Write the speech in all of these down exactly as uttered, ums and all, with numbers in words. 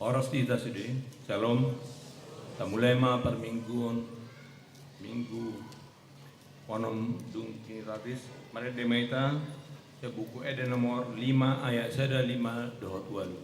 Horas di hita sude. Syalom. Tamulai ma parmingguon, Minggu onom dung tiniratis. Marende ma hita sian Buku Ende nomor lima ayat sada, lima dohot ualu.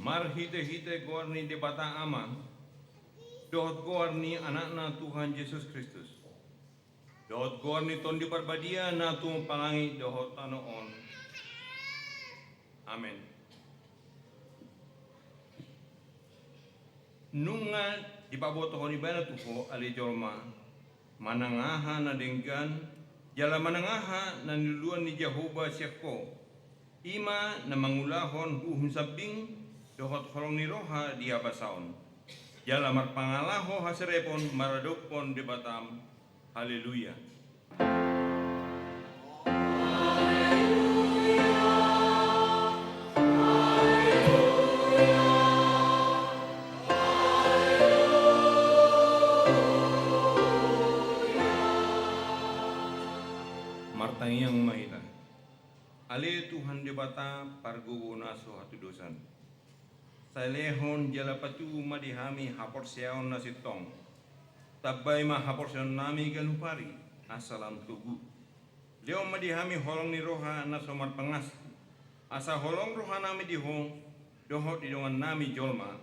Marhitehite goar ni Debata Ama, dohot goar ni Anakna Tuhan Jesus Kristus, dohot goar ni Tondi Parbadia na tumompa langit dohot tano on. Amen. Nunga dipabotohon ibana tu ho ale jolma, manang aha na denggan, jala manang aha na niluluan ni Jahowa sian ho, i ma na mangulahon huhut sambing dohot holong ni roha di habasaon, jala marpangalaho haserepon maradophon Debatam. Haleluya. Martangiang ma hita. Ale Tuhan Debata pargogo na so hatudosan, sai lehon jala patudu ma di hami haporseaon na sintong. Tambai ma haporseaonnami ganup ari asa lam togu. Lehon ma di hami holong ni roha na so marpangasdi, asa holong rohanami di ho dohot di dongannami jolma.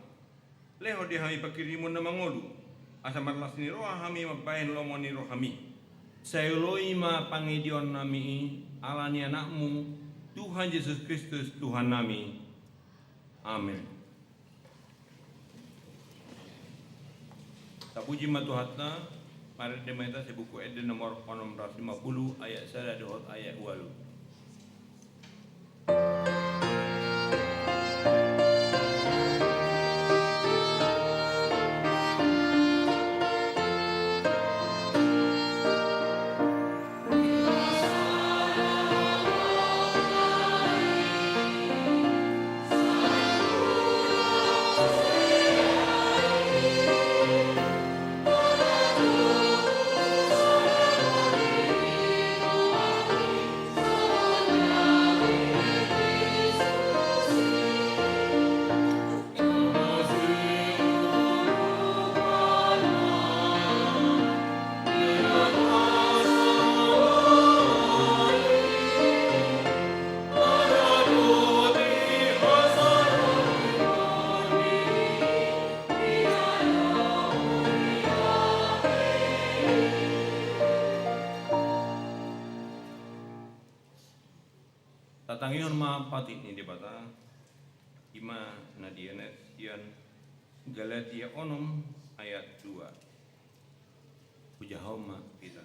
Lehon di hami panghirimon na mangolu, asa marlas ni roha hami mambahen lomo ni rohami. Sai oloi ma pangidoannami i ala ni Anakmu, Tuhan Jesus Kristus Tuhannami. Amen. Tapuji ma Tuhanta. Marende ma hita sian Buku Ende nomor onom ratus lima puluh ayat sada dohot ayat ualu. Tatangihon ma patik ni Debata, i ma na dienet sian Galatia onom ayat dua. Hujahahon ma hita.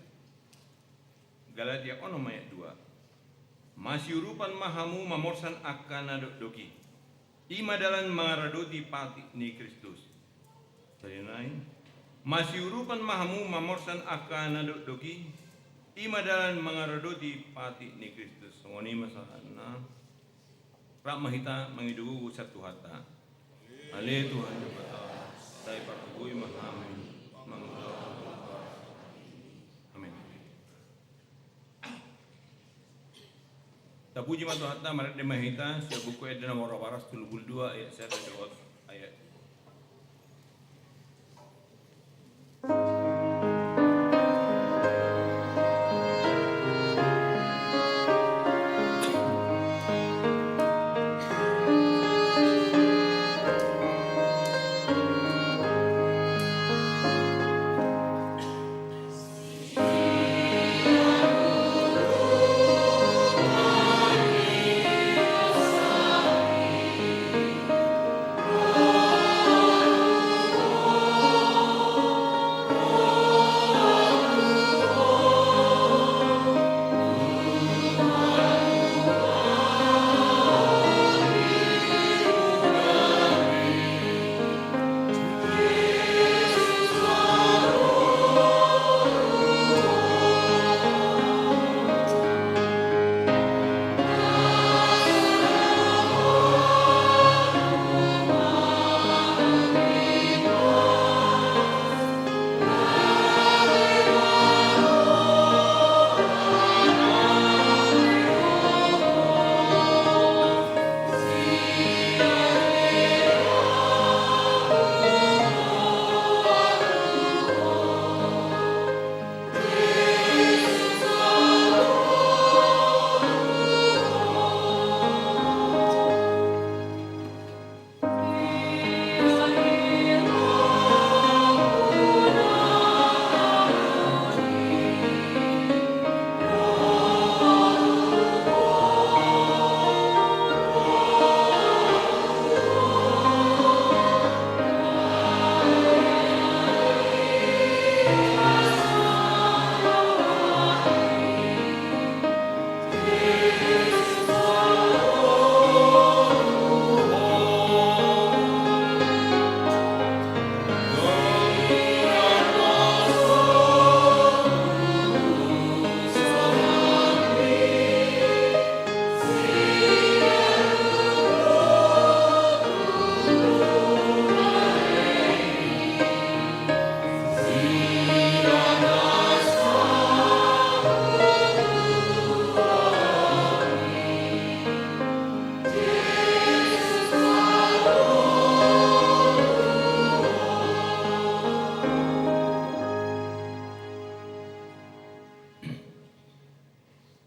Galatia onom ayat dua. Masiurupan ma hamu mamorsan angka na dokdok i. I ma dalan mangaradoti patik ni Kristus. Sahali nai. Masiurupan ma hamu mamorsan angka na dokdok i. I ma dalan mangaradoti patik ni Kristus. Songon i ma sahatna. Rap ma hita mangido gogo sian Tuhanta. Ale Tuhan Debata, sai pargogoi ma hami. Mangulahon. Amin. Tapuji ma Tuhanta, marende ma hita sian Buku Ende nomor dua ratus tolu pulu dua ayat sada dohot ayat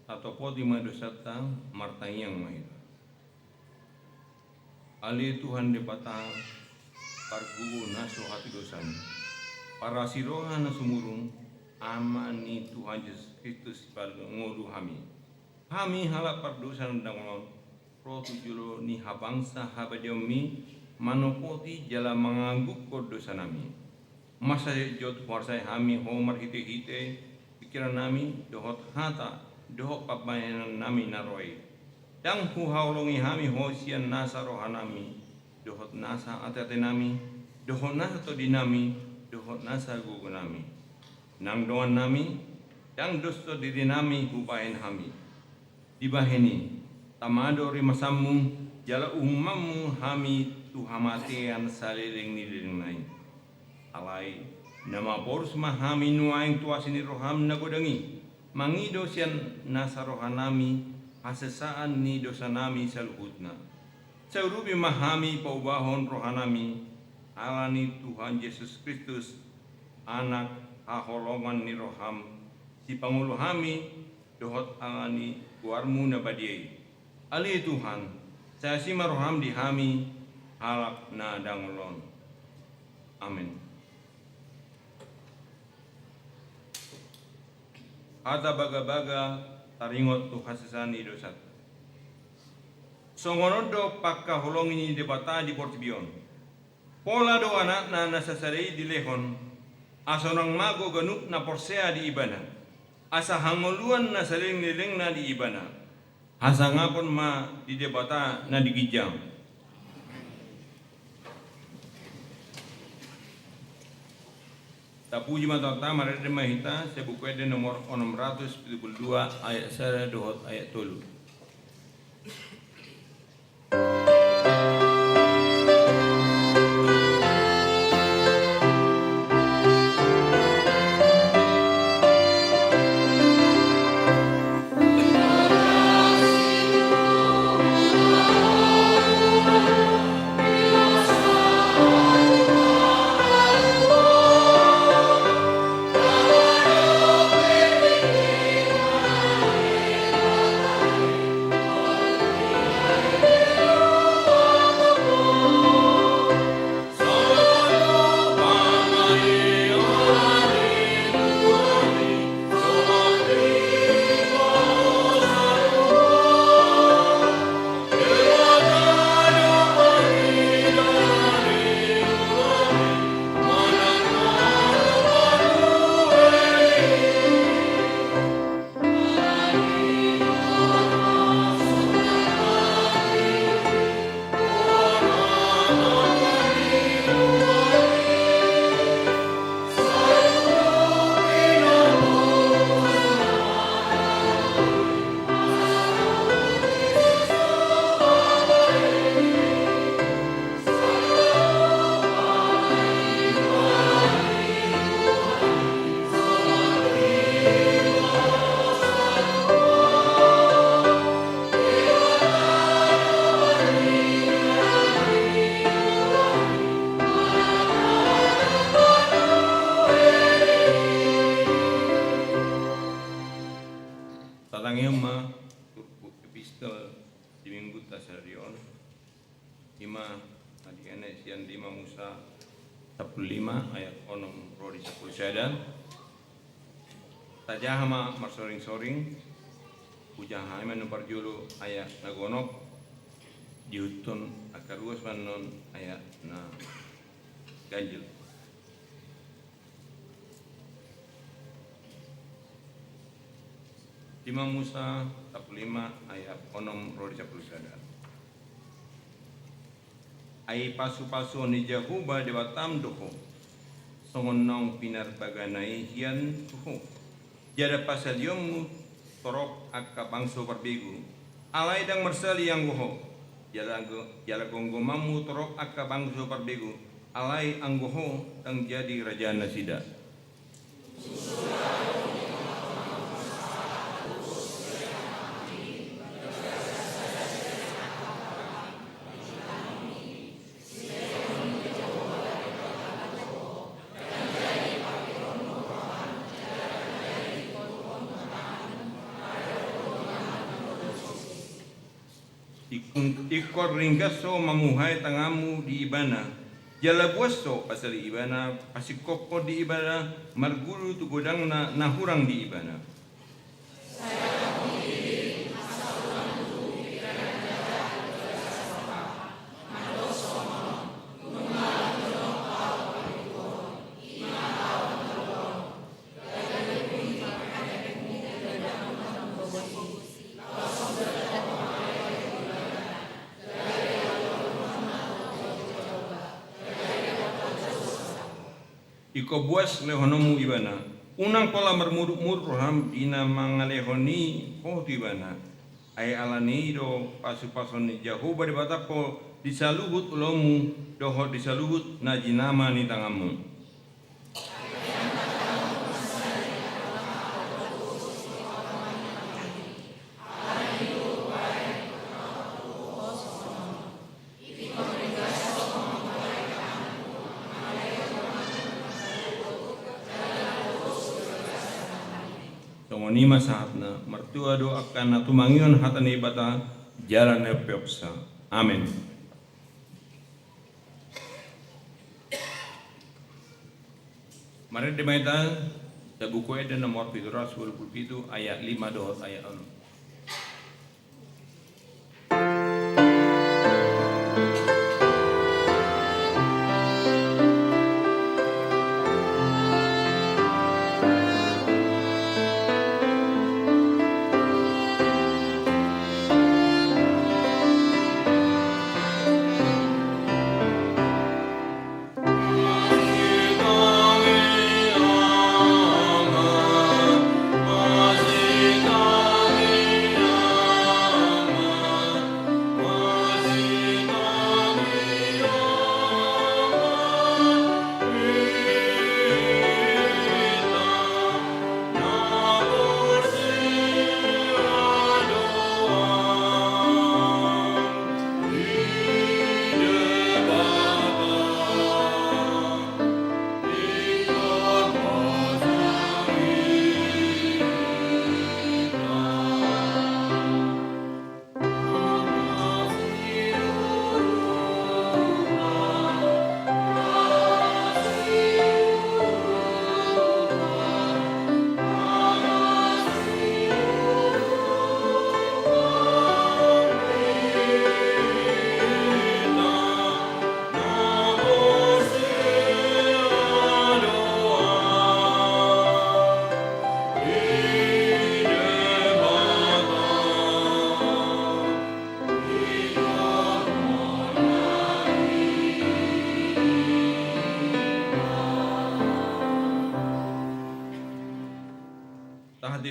Tatopoti ma dosanta, martangiang ma hita. Ale Tuhan Debata, pargogo na so hatigosan, parasi roha na sumurung, Ama ni Tuhan Jesus Kristus, sipangolu hami. Hami halak pardosa na dangol on, ro tu jolo ni habangsa habadiaonmi, manopoti jala manganggungkon dosanami. Mansai jotjot huarsai hami Ho marhitehite pingkirannami dohot hata dohot pambahenannami na ro i. Ndang huhaholongi hami Ho sian nasa rohanami dohot nasa ateatenami dohot nasa tondinami dohot nasa gogonami. Nang dongannami, ndang dos do dirinami hubahen hami. Dibahen i, tama do rimasanmu jala uhumanmu hami tu hamatean saleleng ni lelengna i. Alai na maporus ma hami nuaeng tu asi ni roham na godang i, mangido sian nasa rohanami hasesaan ni dosanami saluhutna. Sai urupi ma hami paubahon rohanami ala ni Tuhan Jesus Kristus, Anak haholongan ni roham, sipangolu hami dohot ala ni goarmu na badia i. Ale Tuhan, sai asi ma roham di hami halak na dangol on. Amen. Hata bagabaga taringot tu hasesaan ni dosanta. Songon on do pangkaholongi ni Debata di portibi on. Pola do Anakna na sasada i dilehon, asa unang mago ganup na porsea di Ibana, asa hangoluan na saleleng ni lelengna di Ibana. Hasangapon ma di Debata na di ginjang. Tapuji ma Tuhanta. Marende ma hita sian Buku Ende nomor onom ratus pitu pulu dua, ayat sada dohot ayat tolu. Tatangihon ma turpuk epistel di Minggunta sadari on. I ma na dihena sian lima Musa sampulu lima ayat onom ro di sampulu sada. Tajaha ma marsoring-soring. Hujaha hami ma na parjolo ayat na gonop, diihuthon angka ruas ma annon ayat na ganjil. Lima Musa sampulu lima ayat onom ro di sampulu sada. Ai pasu-pasuon ni Jahowa Debatam do ho, songon naung pinarbagana i hian tu ho. Jala pasalionmu torop angka bangso parbegu, alai ndang marsali anggo ho. Jala anggo, jala gomgomanmu torop angka bangso parbegu, alai anggo ho ndang jadi raja nasida. Ingkon, ingkon ringgas ho mamuhai tanganmu di Ibana, jala buas ho pasali Ibana, pasingkophon di Ibana, marguru tu godangna na hurang di Ibana. Ingkon buas lehononmu Ibana. Unang pola marmuduk-muduk roham di na mangalehon i ho tu Ibana. Ai ala ni i do pasu-pasuon ni Jahowa Debatam ho di saluhut ulaonmu dohot di saluhut na jinama ni tanganmu. Songon i ma sahatna. Martua do angka na tumangihon hata ni Debata jala na umpeopsa. Amen. Marende ma hita sian Buku Ende nomor pitu ratus dua pulu pitu ayat lima dohot ayat onom.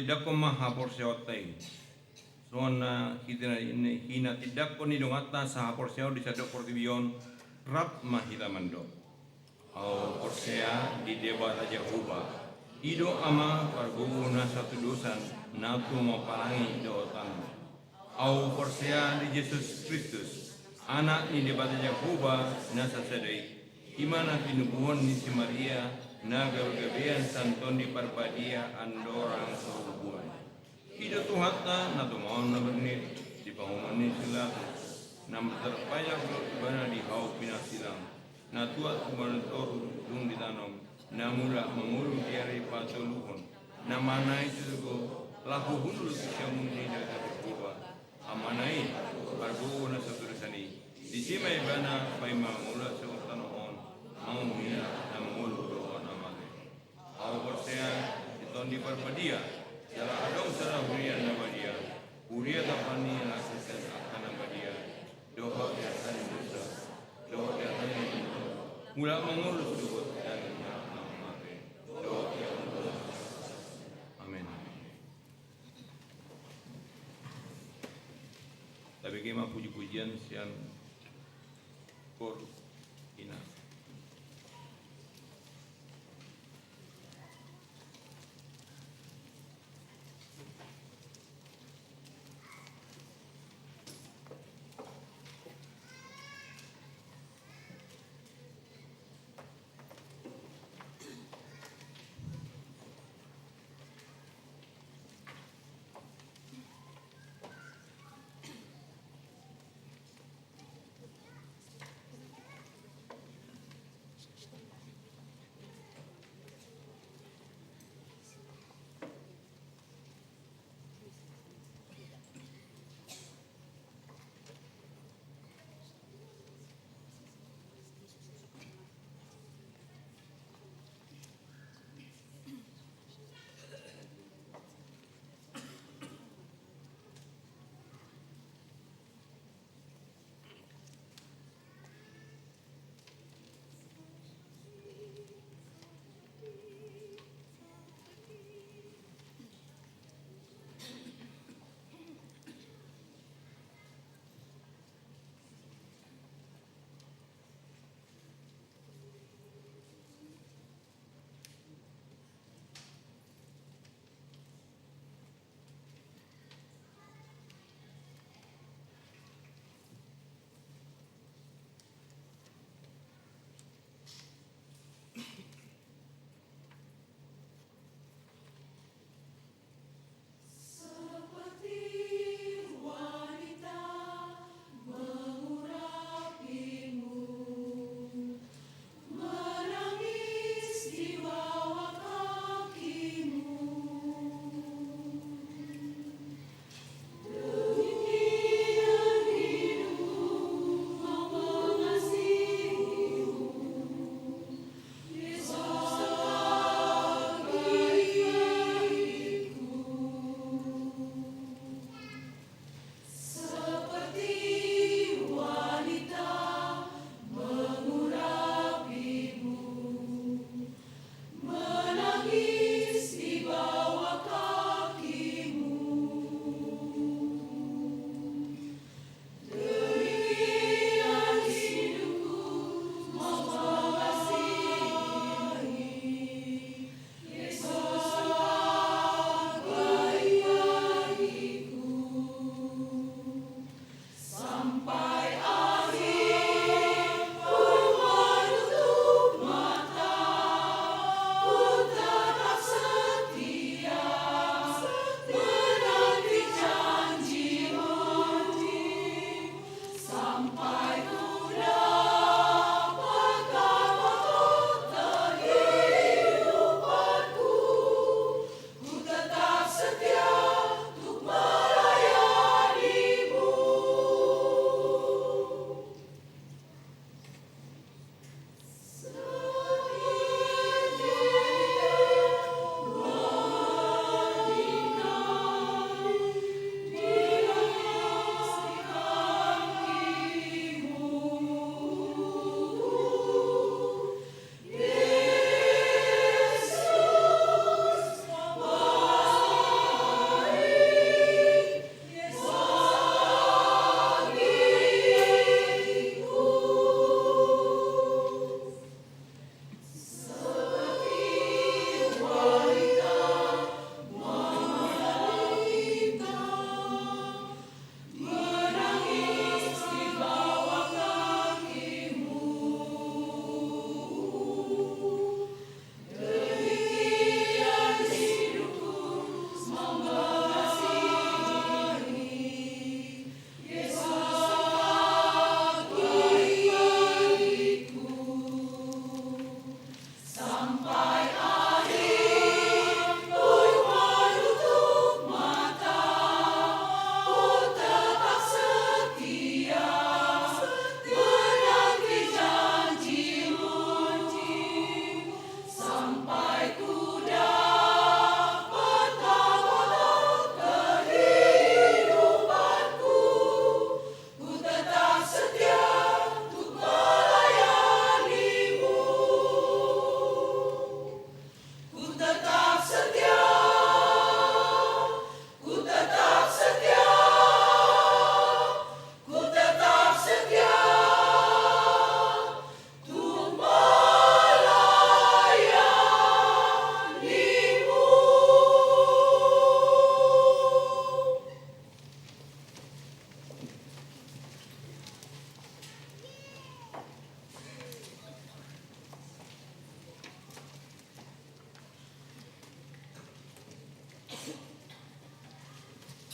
Tindanghon ma haporseaonta i. Songon na hita-, hinatindanghon ni donganta sahaporseaon di sandok portibi on, rap ma hita mandok. Ahu porsea di Debata Jahowa, i do Ama pargogo na satudosan, na tumompa langit dohot tano. Ahu porsea di Jesus Kristus, Anak ni Debata Jahowa na sasada i, i ma na tinubuhon ni si Maria, na gabegabean sian Tondi Parbadia andorang so hubuan. I do Tuhanta na tumaon na bernit di pangomoan ni si Pilatus, na martarpajak do Ibana di hau pinarsilang, na tuat tu badan toru dung ditanom, na mulak mangolu di ari patoluhon, na manang i tu surgo, laho hundul tu siamun ni Debata Jahowa, Amana i, pargogo na satudosan i. Disi ma Ibana paima mangolu songon tano on, mangolu na mangolu dohot na mate. Ahu porsea di Tondi Parbadia, jala adong sada huria na badia, huria tapaninna sian angka na badia, dohot di angka na dosa, dohot di angka na dosa, mulak mangolu tu surgo, dohot di angka na mate. Dohot di angka na mate. Amen. Tabege ma pujipujian sian Kor Ina.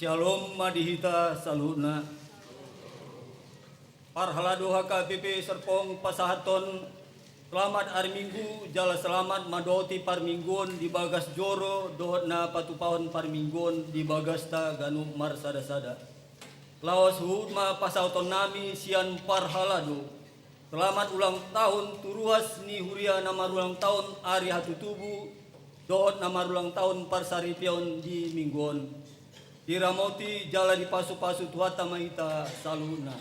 Syalom ma di hita saluhutna. Parhalado H K B P Serpong pasahathon selamat ari Minggu jala selamat mandohoti parmingguon di bagas joro dohot na patupahon parmingguon di bagasta ganup marsadasada. Laos huhut ma pasahaton nami sian parhalado selamat ulang tahun tu ruas ni huria na marulang tahun ari hatutubu dohot na marulang tahun parsaripeon di Minggu on. Diramoti jala dipasupasu Tuhanta ma hita saluhutna.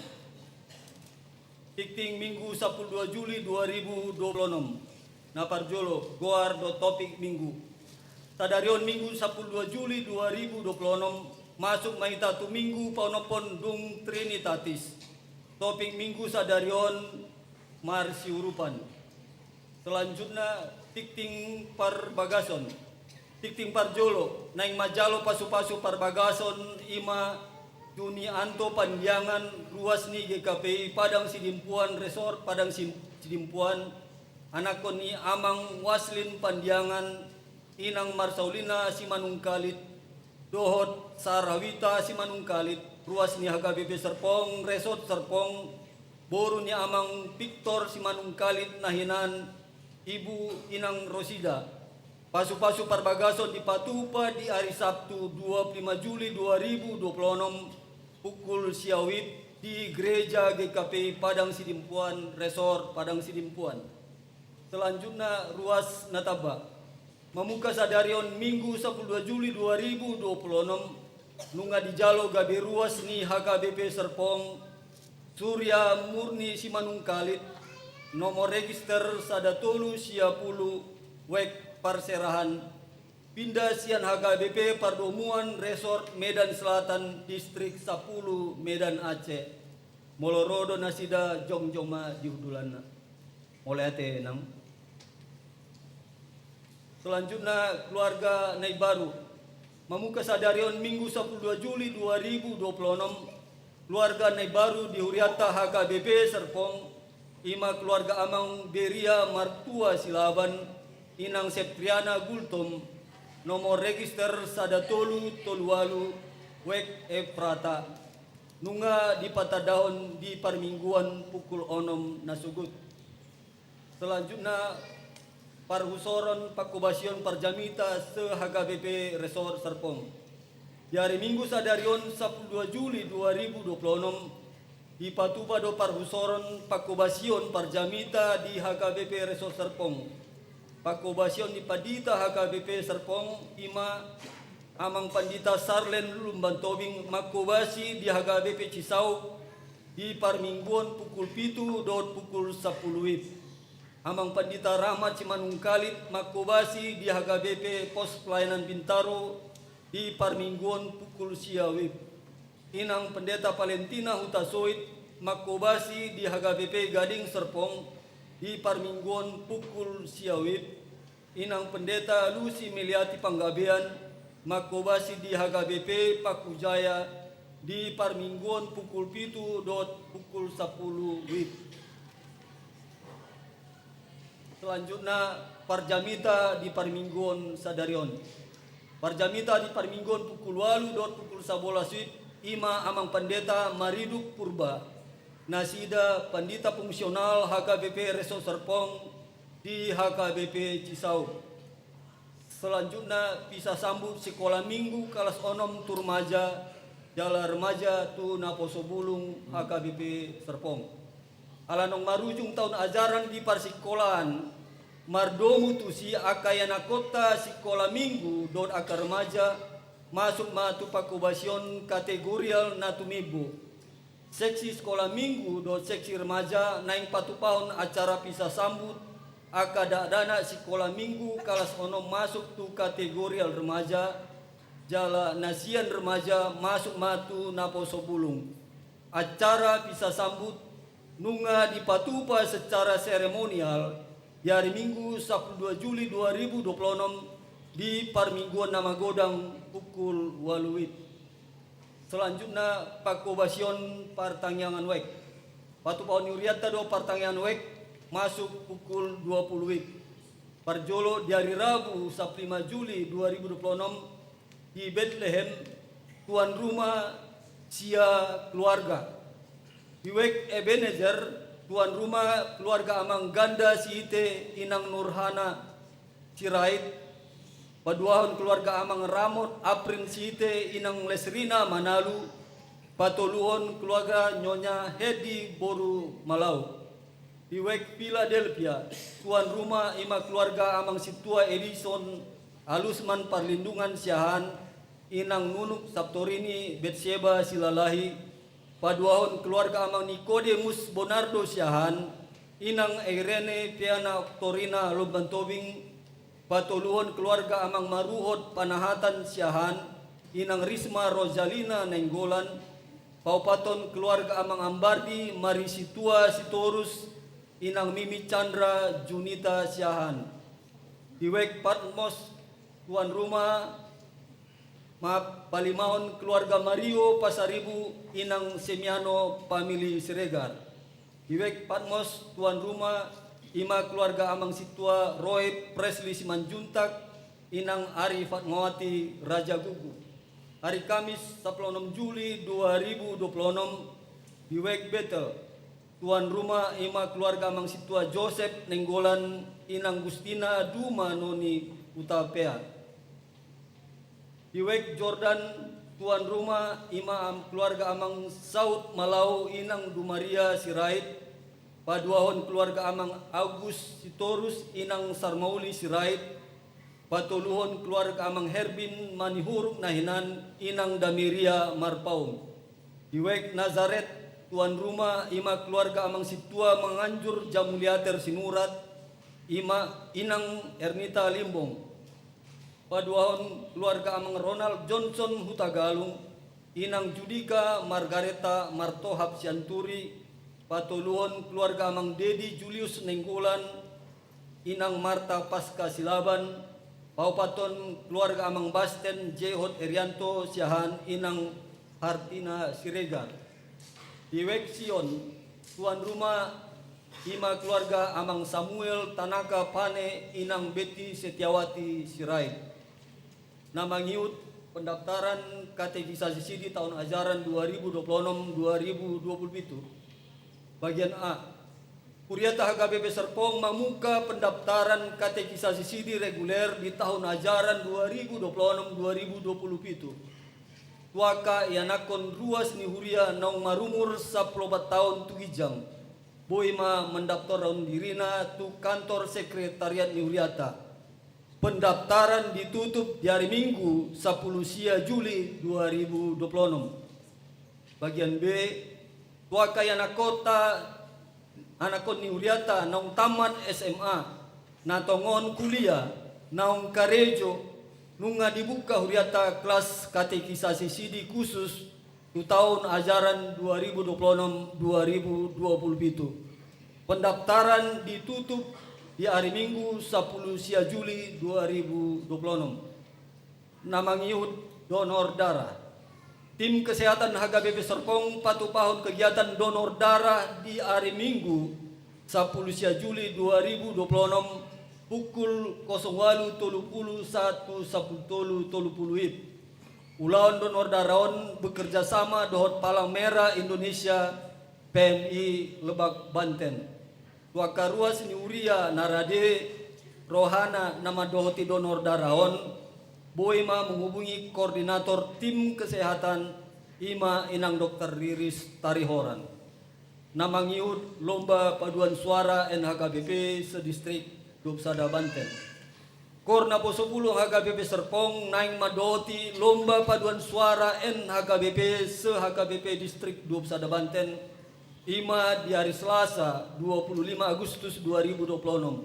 Tingting Minggu sampulu dua Juli dua ribu dua puluh enam. Na parjolo, goar dohot topik Minggu. Sadari on Minggu sampulu dua Juli dua ribu dua puluh enam, masuk ma hita tu Minggu paonomhon dung Trinitatis. Topik Minggu sadari on marsiurupan. Selanjutna, tingting parbagason. Tingting parjolo, naeng manjalo pasupasu parbagason i ma tu Ni Anto Pandiangan, ruas ni G K P I Padang Sidimpuan, Resort Padang Sim-, Sidimpuan, anakkon ni Amang Waslin Pandiangan, Inang Marsaulina Simanungkalit, dohot Sarawita Simanungkalit, ruas ni H K B P Serpong, Resort Serpong, boru ni Amang Victor Simanungkalit, na hinan Ibu Inang Rosida. Pasupasu parbagason dipatupa di ari Sabtu dua puluh lima Juli dua ribu dua puluh enam, pukul sia WIB di Gereja G K P I Padang Sidimpuan, Resort Padang Sidimpuan. Selanjutna, ruas na tamba. Mamungka sadari on Minggu sampulu dua Juli dua ribu dua puluh enam, nunga dijalo gabe ruas ni H K B P Serpong, Surya Murni Simanungkalit, nomor register sada tolu sia pulu, wek parserahan, pinda sian H K B P Pardomuan Resort Medan Selatan, Distrik sampulu, Medan Aceh. Molo ro do nasida, jongjong ma di hundulanna. Mauliate, Inang. Selanjutna, keluarga na imbaru. Mamungka sadari on Minggu sampulu dua Juli dua ribu dua puluh enam, keluarga na imbaru di hurianta H K B P Serpong, i ma keluarga Amang Beria Martua Silaban, Inang Septriana Gultom, nomor register sada tolu tolu ualu, wek Efrata. Nunga dipatandahon di parmingguan pukul onom na sogot. Selanjutna, parhusoron pangkobasion parjamita se-H K B P Resort Serpong. Di ari Minggu sadari on sampulu dua Juli dua ribu dua puluh enam, dipatupa do parhusoron pangkobasion parjamita di H K B P Resort Serpong. Pangkobasion ni Pandita H K B P Serpong i ma Amang Pandita Sarlen Lumban Tobing, mangkobasi di H K B P Cisauk, di parmingguon pukul pitu dohot pukul sampulu WIB. Amang Pandita Rahmat Simanungkalit, mangkobasi di H K B P Pos Pelayanan Bintaro, di parmingguon pukul sia WIB. Inang Pendeta Valentina Hutasoit, mangkobasi di H K B P Gading Serpong, di parmingguon pukul sia WIB. Inang Pendeta Lusi Meliati Panggabean, mangkobasi di H K B P Pangku Jaya, di parmingguon pukul pitu dohot pukul sampulu WIB. Selanjutna, parjamita di parmingguon sadari on. Parjamita di parmingguon pukul ualu dohot pukul sabolas WIB, i ma Amang Pandeta Mariduk Purba, nasida pandita fungsional H K B P Resort Serpong di H K B P Cisauk. Selanjutna, misa sambut sikola Minggu kalas onom tu remaja, jala remaja tu naposo bulung H K B P Serpong. Ala naung marujung taon ajaran di parsikolaan, mardomu tusi angka ianakhonta sikola Minggu dohot angka remaja masuk ma tu pangkobasion kategorial na tumimbo. Seksi sikola Minggu dohot seksi remaja naeng patupahon acara misa sambut angka dakdanak sikola Minggu kalas onom masuk tu kategorial remaja, jala na sian remaja masuk ma tu naposo bulung. Acara misa sambut nunga dipatupa secara seremonial di ari Minggu sampulu dua Juli dua ribu dua puluh onom di parmingguon na magodang pukul ualu WIB. Selanjutna, pangkobasion partangiangan wijk. Patupahon ni hurianta do partangiangan wijk masuk pukul dua puluh WIB. Parjolo, di ari Rabu sampulu lima Juli dua ribu dua puluh onom di Betlehem, tuan rumah sia keluarga. Di wijk Ebenezer, tuan rumah keluarga amang Ganda Siite inang Nurhana Sirait, paduahon keluarga amang Ramot Aprin Siite inang Lesrina Manalu, patoluhon keluarga nyonya Hedi boru Malau. Di wijk Philadelphia, tuan rumah ima keluarga amang sintua Edison Alusman Parlindungan Siahaan, inang Nunuk Saptorini Betseba Silalahi, paduahon keluarga amang Nikodemus Bonardo Siahaan, inang Irene Piana Oktorina Lumban Tobing, patoluhon keluarga amang Maruhot Panahatan Siahaan, inang Risma Rosalina Nainggolan, paopathon keluarga amang Ambardi Marisitua Sitorus, inang Mimi Chandra Junita Siahaan. Di wijk Patmos, tuan rumah, maaf, palimahon keluarga Mario Pasaribu inang Semiano Pamili Siregar. Di wijk Patmos, tuan rumah ima keluarga amang sintua Roy Presli Simanjuntak, inang Ari Fatmawati Raja Gugu. Hari Kamis, sapuluh enam Juli dua ribu dua puluh enam, di wijk Betel, tuan rumah ima keluarga amang sintua Josep Nainggolan, inang Gustina Duma Noni Utapea. Di wijk Jordan, tuan rumah ima am-, keluarga amang Saud Malau inang Dumaria Sirait, paduahon keluarga amang Agus Sitorus inang Sarmauli Sirait, patoluhon keluarga amang Herbin Manihuruk Nahinan inang Damiria Marpaung. Di wijk Nazaret, tuan rumah ima keluarga amang sintua Manganjur Jamuliater Sinurat, ima inang Ernita Limbong. Paduahon keluarga amang Ronald Johnson Hutagalung, inang Judika Margareta Martohap Sianturi, patoluhon keluarga amang Dedi Julius Nainggolan, inang Marta Paska Silaban, paopathon keluarga amang Basten Jehot Erianto Siahaan, inang Hartina Siregar. Di wijk Sion, tuan rumah ima keluarga amang Samuel Tanaka Pane inang Betty Setiawati Sirait. Na mangihut pendaftaran katekisasi sidi tahun ajaran dua ribu dua puluh enam dua ribu dua puluh pitu. Bagian A. Huriata H K B P Serpong mamuka pendaftaran katekisasi sidi reguler di tahun ajaran dua ribu dua puluh enam dua ribu dua puluh pitu. Tu angka ianakhon ruas ni huria naung marumur sampulu opat taon tu ginjang, boi ma mendaftarhon dirina tu kantor sekretariat ni huriata. Pendaftaran ditutup di hari Minggu, sampulu sia Juli dua ribu dua puluh enam. Bagian B, tu angka ianakhonta, anakhon ni huriata naung tamat S M A, na tongon kuliah, naung karejo, nunga dibuka huriata kelas katekisasi sidi khusus tu tahun ajaran dua ribu dua puluh enam dua ribu dua puluh pitu. Pendaftaran ditutup di hari Minggu, sampulu sia Juli dua ribu dua puluh enam. Na mangihut donor darah. Tim kesehatan H K B P Serpong patupahon kegiatan donor darah di hari Minggu, sampulu sia Juli dua ribu dua puluh enam, pukul kosong ualu tolu pulu sahat tu sampulu tolu tolu pulu WIB. Ulaon donor darah on bekerja sama dohot Palang Merah Indonesia, P M I Lebak Banten. Tu angka ruas ni huria na rade rohana na mandohoti donor darah on, boi ma menghubungi koordinator tim kesehatan, ima inang dokter Riris Tarihoran. Na mangihut lomba paduan suara N H K B P se-Distrik dua puluh sada Banten. Kor naposobulung H K B P Serpong naeng mandohoti lomba paduan suara N H K B P se-H K B P Distrik dua puluh sada Banten, ima di hari Selasa, dua puluh lima Agustus dua ribu dua puluh enam.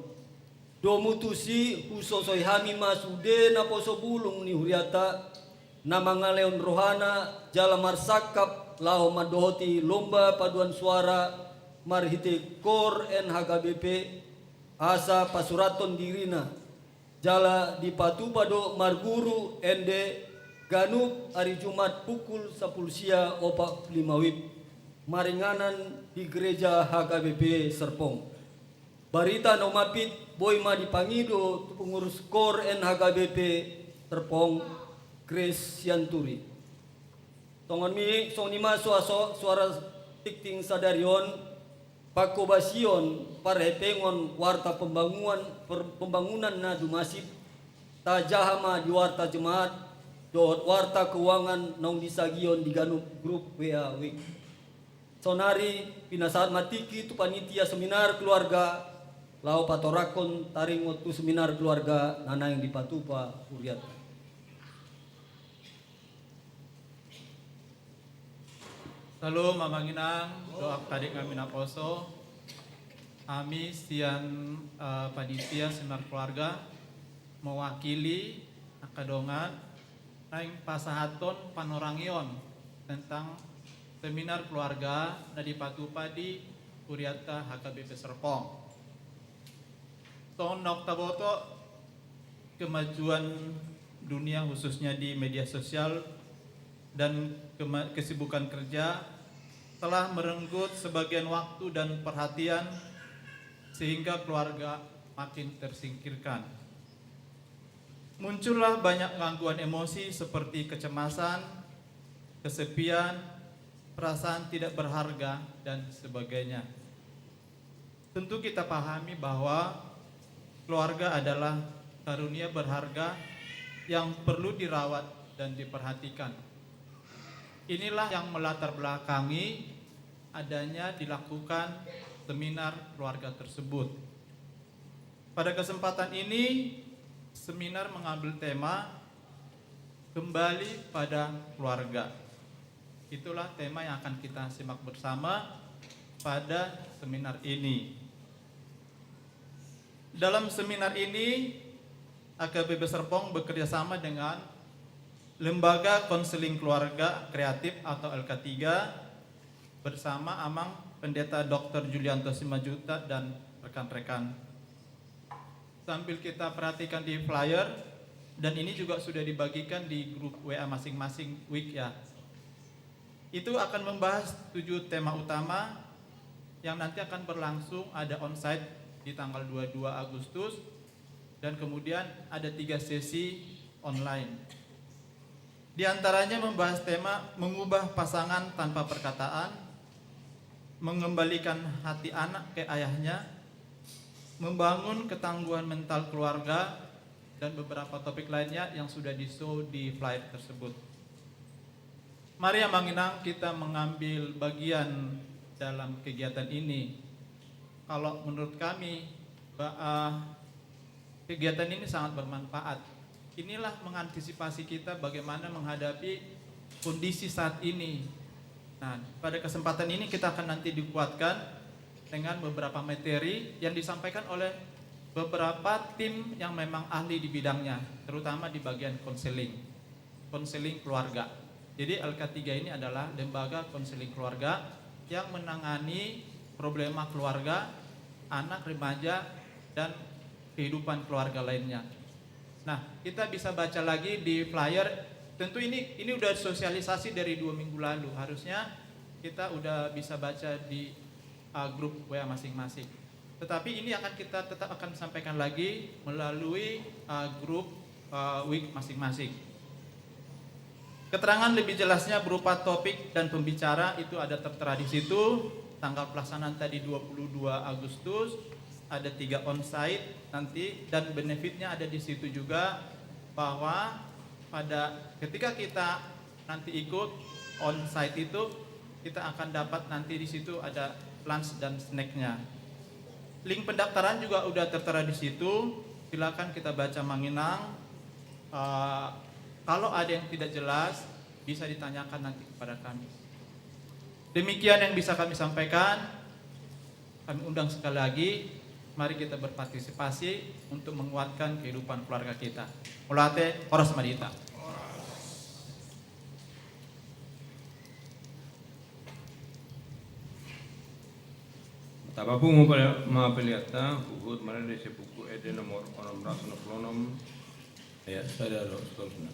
Domu tusi husosoi hami ma sude naposobulung ni huriata, na mangalehon rohana jala marsangkap laho mandohoti lomba paduan suara marhite kor N H K B P, asa pasurathon dirina, jala dipatupa do marguru ende ganup ari Jumat pukul sampulu sia opat pulu lima WIB, maringanan di gereja H K B P Serpong. Barita na umampit boi ma dipangido tu pengurus kor N H K B P Serpong, Grace Sianturi. Songon i, songon i ma suaso, suara tingting sadari on, pangkobasion, parhepengon, warta pembangunan, per-, pembangunan na dumasif, tajaha ma di warta jemaat, dohot warta keuangan naung disagihon di ganup grup W A W I K. Saonari, pinasahat ma tingki tu panitia seminar keluarga, laho patorangkon taringot tu seminar keluarga na naeng dipatupa hurianta. Salam, Amang Inang, dohot adek nami naposo. Hami sian, eh, panitia seminar keluarga mewakili angka dongan naeng pasahathon panorangion tentang seminar keluarga na dipatupa di hurianta H K B P Serpong. Songon naung taboto, kemajuan dunia, khususnya di media sosial, dan kema-, kesibukan kerja telah merenggut sebagian waktu dan perhatian, sehingga keluarga makin tersingkirkan. Muncullah banyak gangguan emosi seperti kecemasan, kesepian, perasaan tidak berharga, dan sebagainya. Tentu kita pahami bahwa keluarga adalah karunia berharga yang perlu dirawat dan diperhatikan. Inilah yang melatar belakangi adanya dilakukan seminar keluarga tersebut. Pada kesempatan ini, seminar mengambil tema Kembali pada Keluarga. Itulah tema yang akan kita simak bersama pada seminar ini. Dalam seminar ini, H K B P Serpong bekerja sama dengan Lembaga Konseling Keluarga Kreatif atau L K tiga bersama Amang Pendeta Doktor Julianto Simanjuntak dan rekan-rekan. Sambil kita perhatikan di flyer, dan ini juga sudah dibagikan di grup W A masing-masing W I K ya. Itu akan membahas tujuh tema utama yang nanti akan berlangsung, ada onsite di tanggal dua puluh dua Agustus, dan kemudian ada tiga sesi online. Di antaranya membahas tema mengubah pasangan tanpa perkataan, mengembalikan hati anak ke ayahnya, membangun ketangguhan mental keluarga, dan beberapa topik lainnya yang sudah di-show di flyer tersebut. Mari, Amang Inang, kita mengambil bagian dalam kegiatan ini. Kalau menurut kami, ba-, eh, kegiatan ini sangat bermanfaat. Inilah mengantisipasi kita bagaimana menghadapi kondisi saat ini. Nah, pada kesempatan ini kita akan nanti dikuatkan dengan beberapa materi yang disampaikan oleh beberapa tim yang memang ahli di bidangnya, terutama di bagian konseling, konseling keluarga. Jadi, L K tiga ini adalah lembaga konseling keluarga yang menangani problema keluarga, anak, remaja, dan kehidupan keluarga lainnya. Nah, kita bisa baca lagi di flyer. Tentu ini, ini udah sosialisasi dari dua minggu lalu. Harusnya kita udah bisa baca di, uh, grup W A masing-masing. Tetapi ini akan kita tetap akan sampaikan lagi melalui, uh, grup, uh, W I K masing-masing. Keterangan lebih jelasnya berupa topik dan pembicara itu ada tertera di situ, tanggal pelaksanaan tadi dua puluh dua Agustus, ada tiga onsite nanti, dan benefitnya ada di situ juga, bahwa pada ketika kita nanti ikut onsite itu, kita akan dapat nanti di situ ada lunch dan snacknya. Link pendaftaran juga udah tertera di situ. Silakan kita baca, Amang Inang. Eh, kalau ada yang tidak jelas, bisa ditanyakan nanti kepada kami. Demikian yang bisa kami sampaikan. Kami undang sekali lagi, mari kita berpartisipasi untuk menguatkan kehidupan keluarga kita. Mauliate, horas ma di hita. Tapapungu ma pelean ta, huhut marende sian Buku Ende nomor onom ratus onom pulu onom, ayat sada dohot seterusna.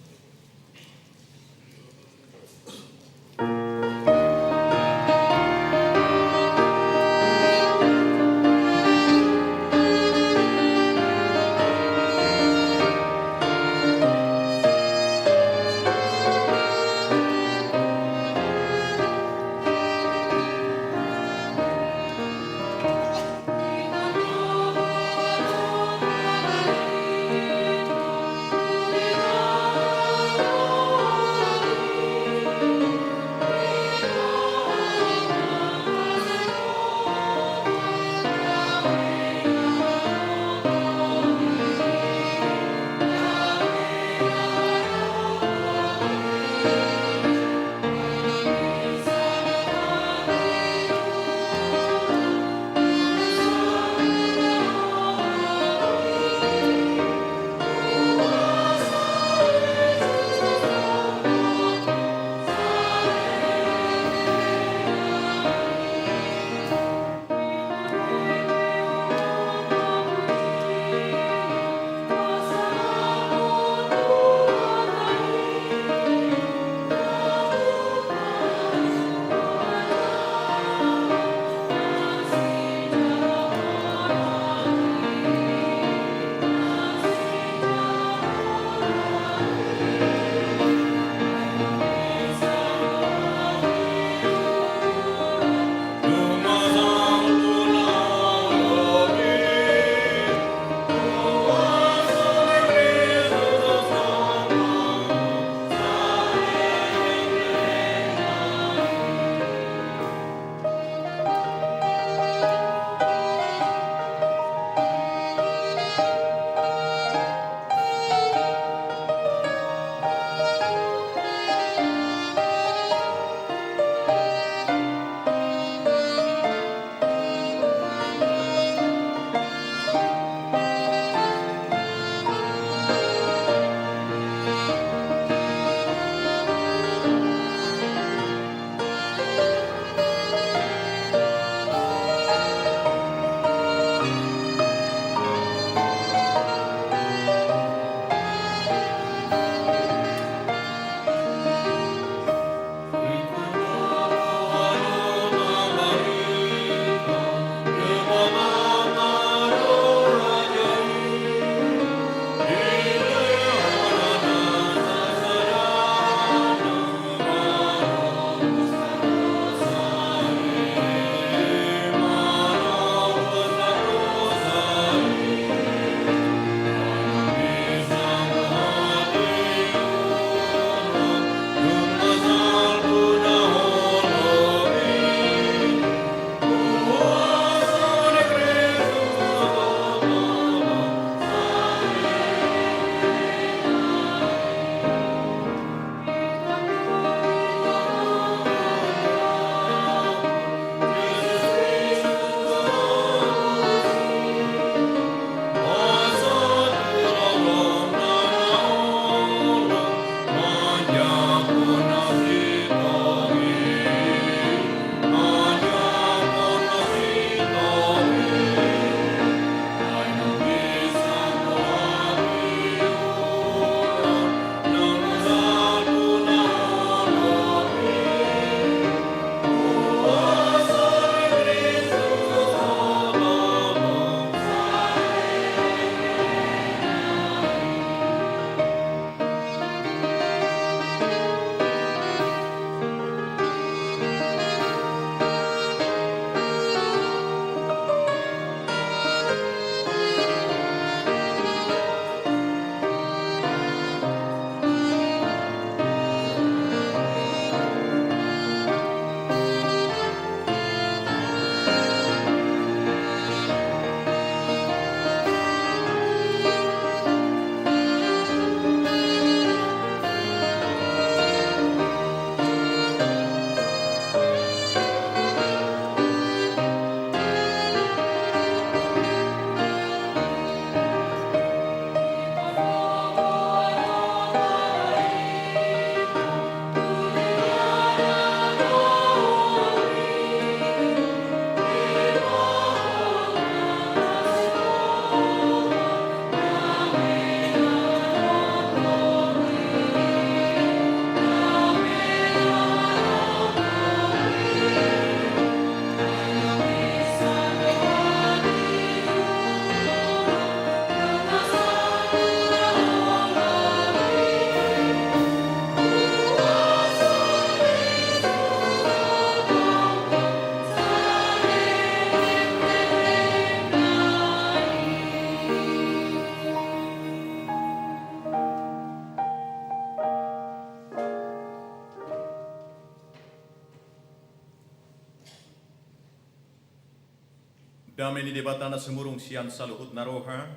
Dame ni Debata na sumurung sian saluhut na roha,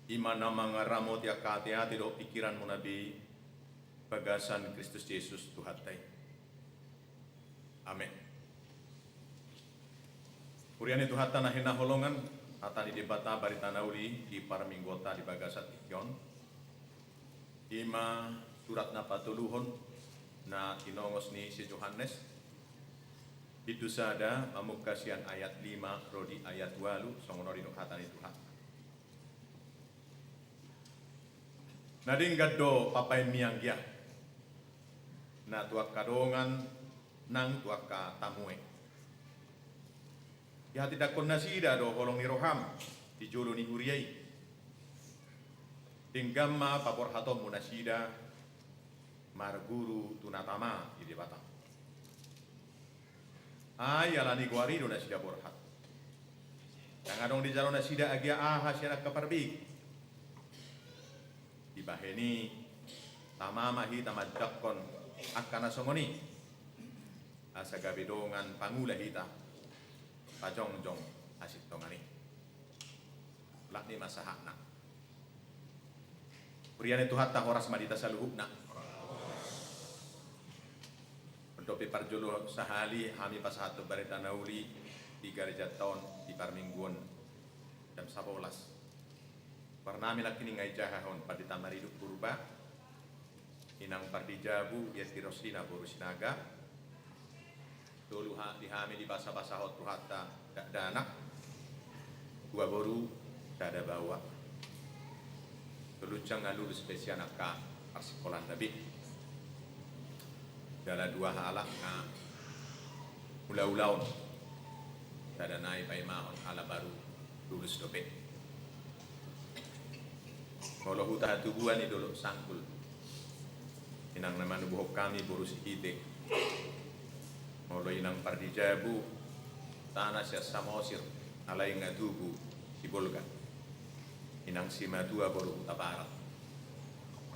i ma na mangaramoti angka ateate dohot pingkiranmuna be, bagasan Kristus Jesus Tuhanta i. Amen. Huria ni Tuhanta na hinaholongan, hata ni Debata barita na uli di parmingguonta di bagasan tingki on, i ma surat na patoluhon na tinongos ni si Johannes, bindu sada, mamungka sian ayat lima ro di ayat ualu, songon on didok hata ni Tuhan. Na denggan do papainmi anggia, na tu angka dongan nang tu angka tamue. Dihatindangkon nasida do holong ni roham di jolo ni huria i. Denggan ma paborhatonmu nasida marguru tu na tama di Debata. Ai ala ni goar i do nasida borhat. Ndang adong dijalo nasida agia aha sian angka parbegu. Dibahen i, tama ma hita mandangkon angka na songon i, asa gabe dongan pangula hita pajongjong hasintongan i. Mulak ni ma sahatna. Huria ni Tuhanta, horas ma di hita saluhutna. Dope parjolo sahali hami pasahathon barita na uli di garejanta on di parmingguon jam sabolas. Goarnami nangkining nga ijahahon Pandita Mariduk Purba, Inang Pardijabu, Yeti Rosina boru Sinaga. Tolu ha, di hami dibasabasahon Tuhanta dakdanak, dua boru, sada baoa. Tolu jang nga lulus be sian angka parsingkolana be. Jala dua halak nga ulaulaon, sada nai paimahon ala baru lulus dope. Molo huta hatubuan i Dolok Sanggul, inang na manubuhon hami boru Sihite. Molo inang Pardijabu, tana sian Samosir, alai nga tubu Sibolga. Inang Simatua boru Hutabarat.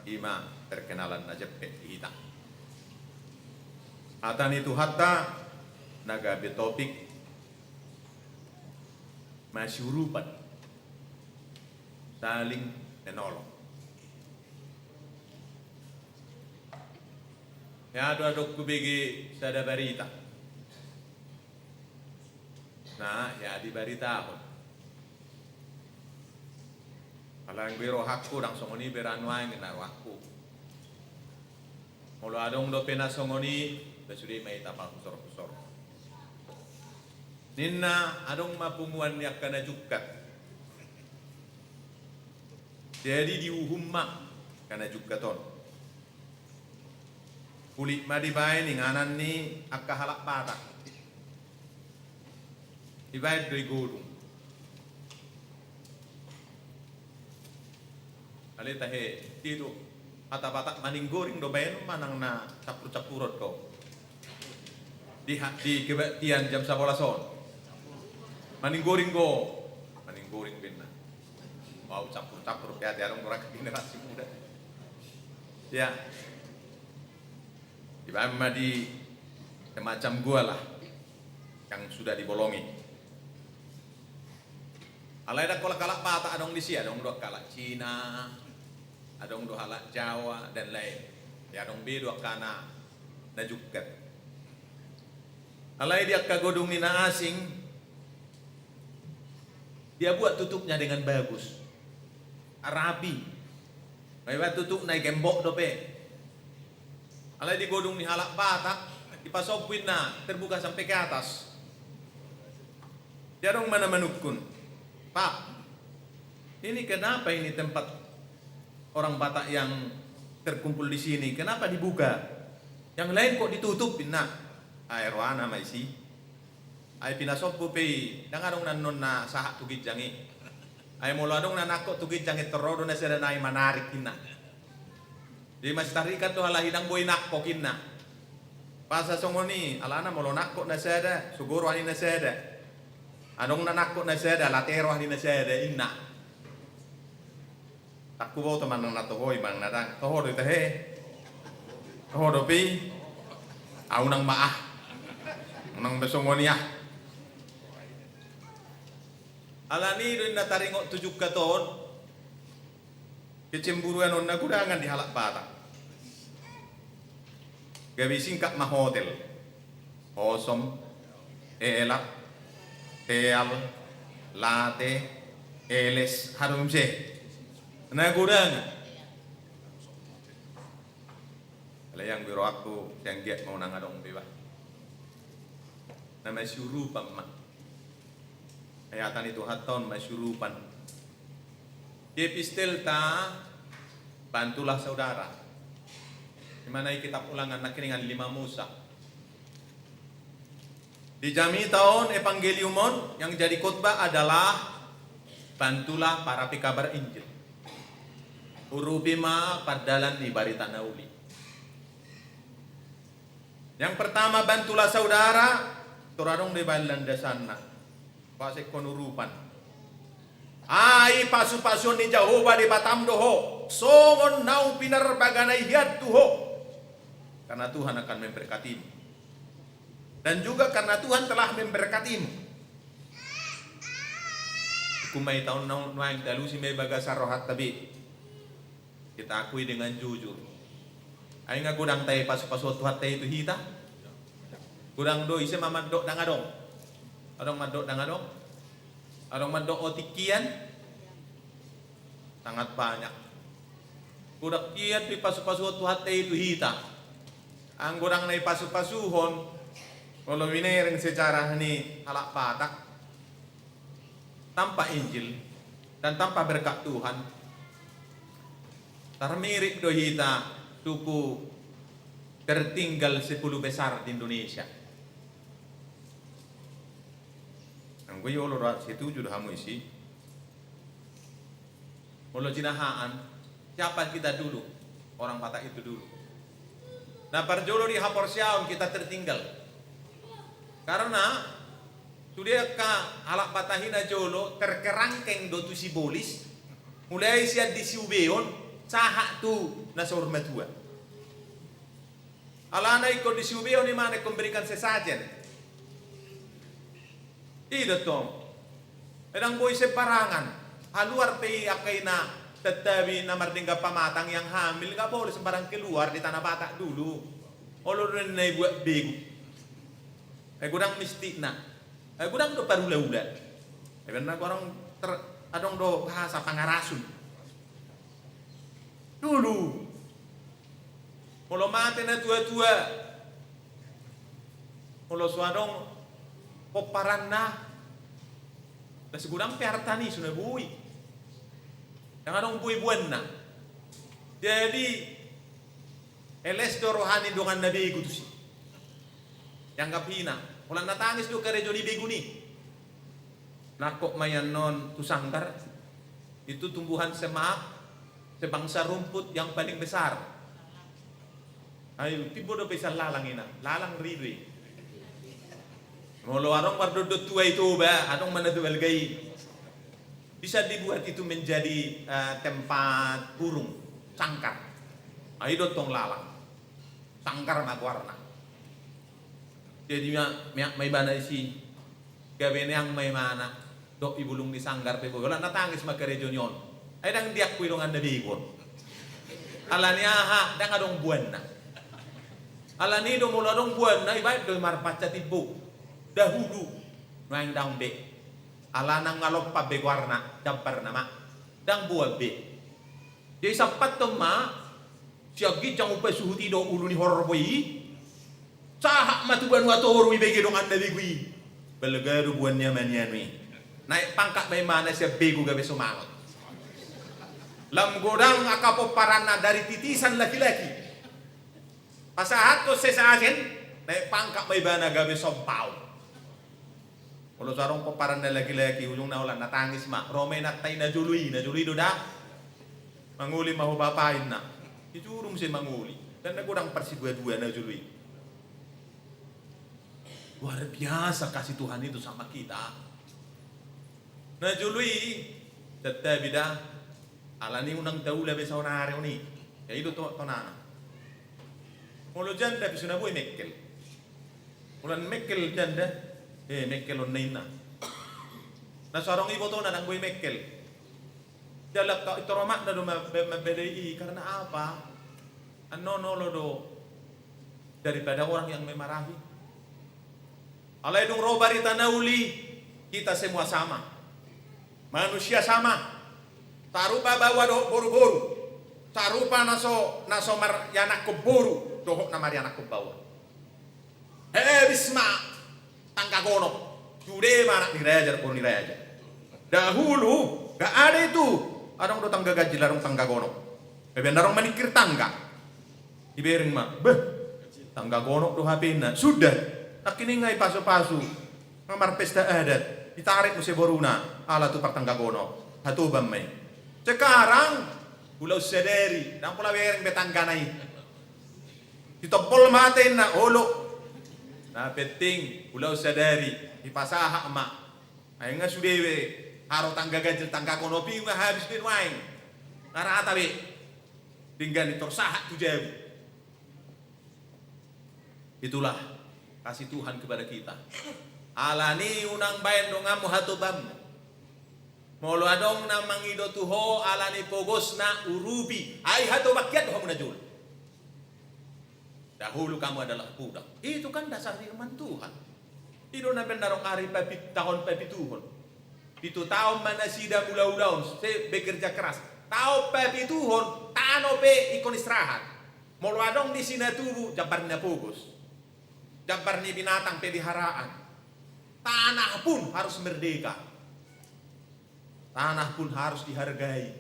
I ma perkenalan na jempek di hita. Hata ni Tuhanta na gabe topik masiurupan, saling menolong. Ia do adong hubege sada barita. Na ia dibaritahon. Ala anggo i rohangku ndang songon i beranu aeng na rohangku. Molo adong dope na songon i, ba sude ma hita pahusorhusor. Ninna adong ma punguan ni angka na jungkat. Jadi diuhum ma angka na jungkat on. Hulit ma dibaen inganan ni angka halak Batak. Dibaen do i godung. Ale tahe, dia do hata Batak, maninggoring do baen manang na campur-campuron do. Di ha-, di kebaktian jam sabolas on. Maninggoring do. Maninggoring baenna. Wow, campur-campur, pe ate adong do rangka generasi muda. Ya. Dibaen ma di semacam gua lah, yang sudah dibolongi. Alai ndang holan halak Batak adong disi, adong do halak Cina, adong do halak Jawa, dan lain. Ya, adong be do angka na, na jungkat. Alai di angka godung ni na asing, dia buat tutupnya dengan bagus. Rapi. Baen tutupna i gembok dope. Alai di godung ni halak Batak, dipasombu inna terbuka sampai ke atas. Dia adong ma na manungkun, "Pak, ini kenapa ini tempat orang Batak yang terkumpul di sini, kenapa dibuka? Yang lain kok ditutup?" inna. Ai rohana ma disi. Ai pinasombu pe i, ndang adong na annon na sahat tu ginjang i. Ai molo adong na nangkok tu ginjang i, torro do na sada nai manarik inna. Jadi masitarikan do halak i, ndang boi nangkok inna. Pas songon i, alana molo nangkok na sada, so guru ani na sada. Adong na nangkok na sada, latero ani na sada inna. Tak huboto manang na toho i manang na ndang. Toho do i tahe. Toho dope i. Au nang ma ah. Unang be songon i ah. Alani do inna taringot tu jungkat on, kecemburuan on na godangan di halak Batak. Gabe singkat ma hotel. Hosom, elak, teal, late, eles, harum se. Na godangan. Alai anggo di rohangku, sian giat ma unang adong be bah. Na masiurupan ma. Ayatan ni Tuhanta on masiurupan. Di epistelta, bantulah saudara. Di mana i kitab Ulangan nangkiningan lima Musa. Di jamita on, evangelium on, yang jadi khotbah adalah bantulah para pekabar Injil. Urupi ma pardalan ni barita na uli. Yang pertama, bantulah saudara, tor adong do ibaen landasanna. Pasekkon urupan. Ai pasupasuon ni Jahowa Debatam do ho, songon naung pinarbagana i hian tu ho. Karena Tuhan akan memberkatimu. Dan juga karena Tuhan telah memberkatimu. Hukum ma i taon na nuaeng, talusi ma i bagasan rohanta be. Kita akui dengan jujur. Ai nga godang tahe pasupasuon Tuhanta i tu hita? Godang do, ise ma mandok ndang adong? Adong mandok ndang adong? Adong mandok otik hian? Sangat banyak. Godang hian do ipasupasuon Tuhanta i tu hita. Anggo ndang na ipasupasuhon, molo binereng sejarah ni halak Batak, tanpa Injil dan tanpa berkat Tuhan, tarmirip do hita suku tertinggal sepuluh besar di Indonesia. Anggo i olo do, setuju do hamu disi? Molo jinahaan, siapa kita dulu? Orang Batak itu dulu. Na parjolo di haporseaon kita tertinggal. Karena sude angka halak Batak i na jolo terkerangkeng do tu Sibolis, mulai sian di Siubeon sahat tu na saur matua. Alana ingkon di Siubeon i ma ingkon memberikan sesajen. I do tong. Ndang boi sembarangan. Haluar pe i angka i na, tetapi na mardenggan pamatang, yang hamil nggak boleh sembarang keluar di Tanah Batak dulu. Olo do ninna i buat begu. Ai godang mistikna. Ai godang do parulaula. Ai benar godang ter-, adong do bahasa pangarasun. Dulu. Molo mate natuatua, molo so adong pomparanna, na so godang pe artana i, so na boi. Ndang adong boi boanna. Jadi, eles do roha ni dongan na begu tusi. Ianggap hina. Holan na tangis do karejo ni begu i. Nangkok ma i annon tu sanggar, itu tumbuhan semak, sebangsa rumput yang paling besar. Ai timbo dope sian lalang i na, lalang ri do i. Molo adong mardondon tua i Toba, adong ma na tu balga i. Bisa dibuat itu menjadi, eh, tempat burung, sangkar. Ai do tong lalang. Sangkar ma goarna. Jadi ma, meak ma ibana disi. Gabe neang ma ibana, dok di bulung ni sanggar pe boi. Holan na tangis ma karejo ni on. Ai ndang diakui dongan na begu on. Alani aha? Ndang adong boanna. Alani do molo adong boanna, ibaen do marpanca timbo. Dahulu. Nuaeng ndang be. Alana nga lompan be goarna, jambarna ma. Ndang boan be. Jadi sampathon ma, sian ginjang umpasuhut i do ulu ni horbo i, sahat ma tu banua toru i bege dongan na begu i. Balga do boan ni ama ni anu i. Naek pangkat ma ibana sian begu gabe somangot. Lam godang angka pomparanna dari titisan laki-laki. Pasahathon sesajen, naek pangkat ma ibana gabe sompau. Molo so adong pomparanna laki-laki, ujungna holan na tangis ma. Ro ma inanta i na jolo i, na jolo i do da. Mangoli ma ho bapa, inna. Dijuru muse mangoli. Dan na godang parsiduadua na jolo i. Luar biasa kasih Tuhan itu sama kita. Na jolo i, tatapi da. Alani unang taula be saonari on i. Ia i do to-, tonana. Molo janda pe so na boi mekkel. Holan mekkel janda, eh, mekkel on na inna. Na so adong ibotona ndang boi mengkel. Jala ka-, intor omakna do ma-, ma-, mambadai i, karena apa? Annon olo do daripada orang yang memarahi. Alai dung ro barita na uli, kita semua sama. Manusia sama. Sarupa baoa dohot boruboru. Sarupa na so, na so marianakhon boru dohot na marianakhon baoa. Habis ma tangga gonok. Sude ma anak ni raja dohot boru ni raja. Dahulu, nggak ada itu. Adong do tangga ganjil, adong tangga gonok. Baen na adong maningkir tangga. Dibereng ma, beh, tangga gonok do hapena. Sudah. Nangkining nga dipasupasu. Nga marpesta adat. Ditarik muse boruna. Ala tu partangga gonok. Hatoban ma i. Sekarang, ulaon sadari. Ndang pola bereng be tanggana i. Ditompol ma atena, olo. Na penting, ulaon sadari. Dipasahat ma. Ai nga sude be, haro tangga ganjil tangga gonok i nga habis be nuaeng. Nga rata be. Denggan i tor sahat tu jabu. Itulah kasih Tuhan kepada kita. Alani unang baen donganmu hatobanmu. Molo adong na mangido tu ho alani pogosna, urupi. Ai hatoban hian do hamu na jolo. Dahulu kamu adalah budak. Itu kan dasar firman Tuhan. I do na binaen ari papit-, taon papituhon. Pitu taon ma nasida mulaulaon, se bekerja keras. Taon papituhon, tano pe ingkon istirahat. Molo adong disi na tubu, jambar ni na pogos. Jambar ni binatang peliharaan. Tanah pun harus merdeka. Tanah pun harus dihargai.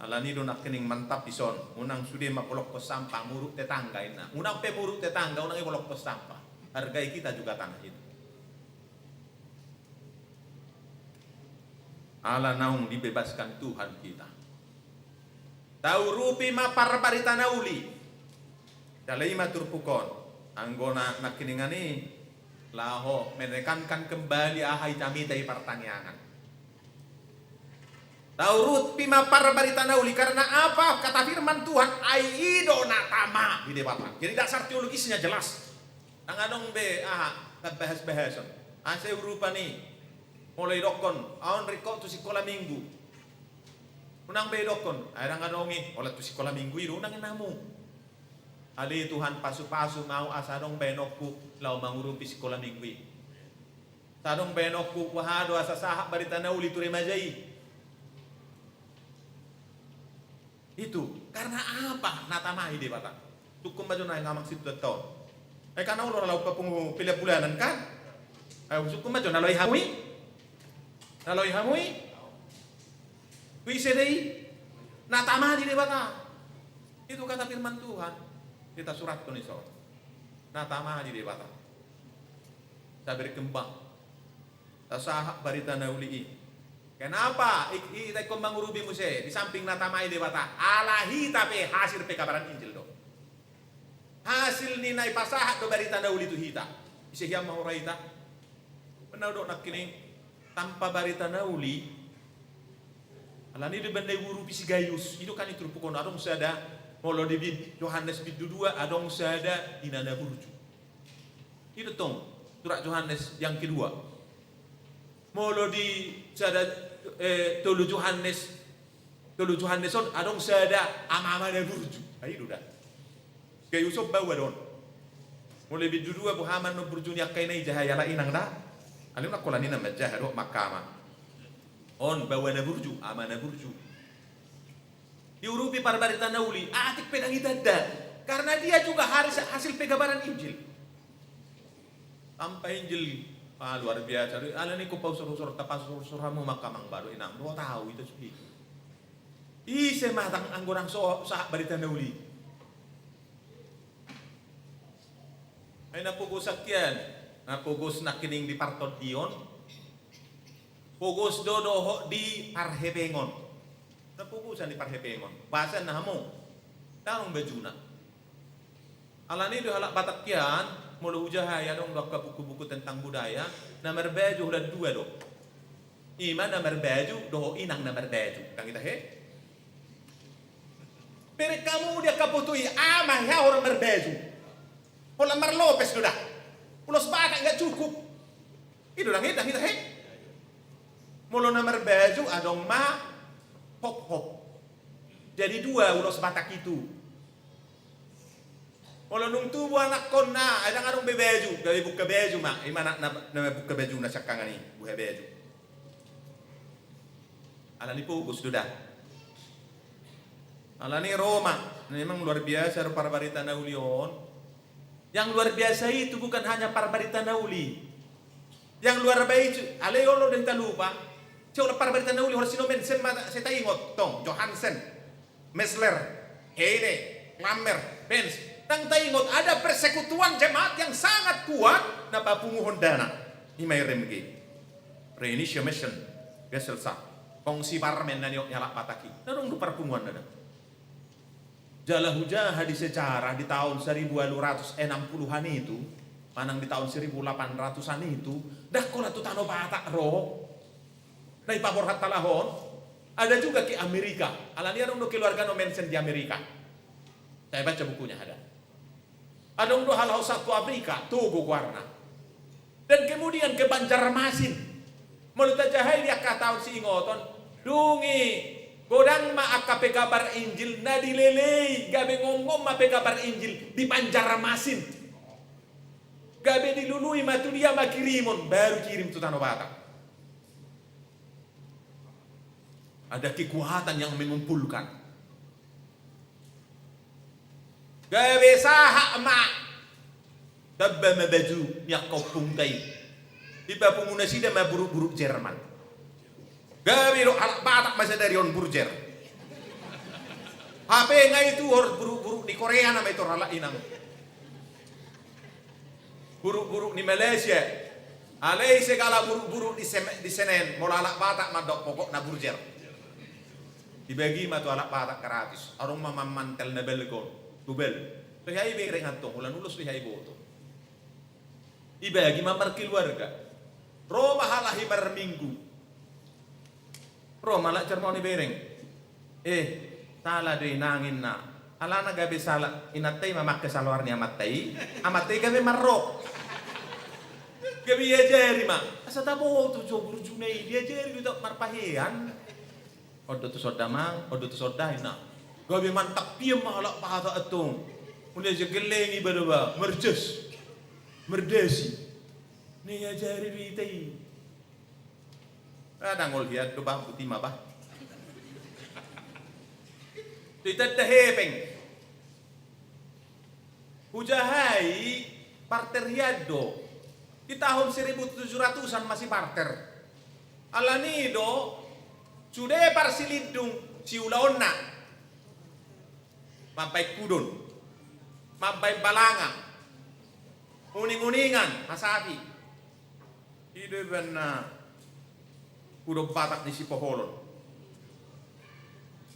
Alani do nangkining mantap dison, unang sude ma bolongkon sampah, muruk tetangga inna. Unang pe muruk tetangga, unang i bolongkon sampah. Hargai kita juga tanah itu. Ala naung dibebaskan Tuhan kita. Taurupi ma parbarita na uli. Jala i ma turpuk on. Anggo na nangkiningan i laho menekankan kembali aha i jamita i partangiangan. Taurupi ma parbarita na uli, karena apa? Kata firman Tuhan, ai i do na tama di Debata. Jadi dasar teologisnya jelas. Ndang adong be aha, pambahas-bahason. Asa urupan i, molo idokkon, aon ringkot tu sikola minggu. Unang be idokkon, ai ndang adong i, holan tu sikola minggu i do unang inna hamu. Ale Tuhan, pasupasu ma au asa adong baenonku laho mangurupi sikola minggu i. Asa adong baenonku, boha do asa sahat barita na uli tu remaja i. Itu, karena apa? Na tama i Debata. Sungkun ma jo na i amang situan taon. Ai kan olo laho papungu pilihan bulanan kan? Ai sungkun ma jo na laho i hamu i. Na laho i hamu i. Tu ise do i? Na tama di Debata. Itu kata firman Tuhan. Kita surathon i son. Na tama di Debata. Sabar kembang. Tasahat barita na uli i. Kenapa? I, i, ingkon mangurupi muse, di samping na tama i Debata. Ala hita pe hasil pekabaran Injil do. Hasil ni na ipasahat do barita na uli tu hita. Ise hian ma hora hita? Benar do nangkining, tanpa barita na uli. Alani do baen na iurupi si Gayus. I do kan i turpuk on adong sada, molo di bid-, Johannes bindu dua, adong sada ina na burju. I do tong, surat Johannes yang kedua. Molo di sada, eh, tolu Johannes, tolu Johannes on adong sada ama-ama na burju. Ai do da. Gayus on baoa do on. Molo bindu dua boha ma annon burju ni angka ina i, jaha i ala inang da. Alai unang holan inang manjaha dohot ma angka ama. On baoa na burju, ama na burju. Diurupi parbarita na uli, atik pe ndang itanda. Karena dia juga haris-, hasil pekabaran Injil. Tanpa Injil, ah, luar biasa. Alani ingkon pausur-usur, tapausursur hamu ma angka amang, ba dohot inang, dohot au ita sude. Ise ma tang anggo ndang so sahat barita na uli. Ai na pogos angka an, na pogos nangkining di partondion, pogos do dohot di parhepengon. Na pogosan di parhepengon. Basaon na hamu. Ndang adong bajuna. Alani do halak Batak hian, molo hujaha i adong do angka buku-buku tentang budaya, na marbaju holan dua do. Ima na marbaju, dohot inang na marbaju. Ndang ita he? Bereng hamu di angka foto i, ama hea holan marbaju. Holan marlopes do da. Ulos Batak nggak cukup. I do ndang ita, ndang ita he? Molo na marbaju adong ma hophop. Jadi dua ulos Batak i tu. Molo dung tubu anakkonna, ai ndang adong be baju, gabe buka baju ma, i ma na, na, na buka bajuna siangkangan i, buka baju. Alani pogos do da. Alani ro ma, memang luar biasa do parbarita na uli on. Yang luar biasa itu bukan hanya parbarita na uli. Yang luar biasa itu, alai olo do hita lupa. Sai olo parbarita na uli, holan si Nomen, sai ma, sai taingot, tong, Johansen, Mesler, Heine, Klammer, Benz. Ndang taingot, ada persekutuan jemaat yang sangat kuat, na papunguhon dana. I ma R M G. Rheinische Mission Gesellschaft. Kongsi Barmen na niok ni halak Batak i. Na adong do parpunguanna da. Jala hujaha di sejarah di taon seribu walu ratus enam puluhan itu, manang di taon seribu delapan ratusan itu, ndang holan tu Tano Batak ro. Na ipaborhat halak on, ada juga ke Amerika. Alani adong do keluarga Nomen Sen di Amerika. Saya baca bukunya ada. Adong do halak on sahat tu Afrika, Togo goarna. Dan kemudian ke Banjarmasin. Molo tajahai di angka taon siingoton, dung i godang ma angka pekabar Injil na dilelei, gabe ngongon ma pekabar Injil di Banjarmasin. Gabe dilului ma tu dia ma kirimon, baru kirim tu Tano Batak. Ada kekuatan yang mengumpulkan. Gabe sahat ma. Tamba ma baju ni angka ompungta i. Dipapungu nasida ma buruk-buruk Jerman. Gabe didok halak Batak ma sadari on burjer. Hape nga i tuhor buruk-buruk ni Korea nama itor halak inang. Buruk-buruk ni Malaysia. Alai segala buruk-buruk di Sem-, di Senen, molo halak Batak mandok pokokna burjer. Dibagi ma tu halak Batak gratis. Adong ma mantel na balga on. Tubal. Pe hea i bereng antong, holan ulos pe hea i boto. Ibagi ma markeluarga. Ro ma halak i marminggu. Ro ma halak Jerman i bereng. Eh, sala do inang inna. Alana gabe sala, inanta i ma make saloar ni amanta i. Amanta i gabe marrok. Gabe iajari ma. Asa taboto jo burjuna i, diajari do i tu marpahean. On do tu sonda amang, on do tu sonda inna. Gabe mantap pian ma halak Batak antong. Mula je geleng iba do ba, merjes. Merdesi. Na iajari do hita i. Ah, ndang ol hian do bah, buti ma bah. Tu hita da hepeng. Hujahai parter hian do. Di tahun seribu tujuh ratusan masih parter. Alani do, sude parsilindung siulaonna. Mambaen kudon. Mambaen balanga. Uning-uningan, hasapi. I do ibaen na kudon Batak ni sipoholon.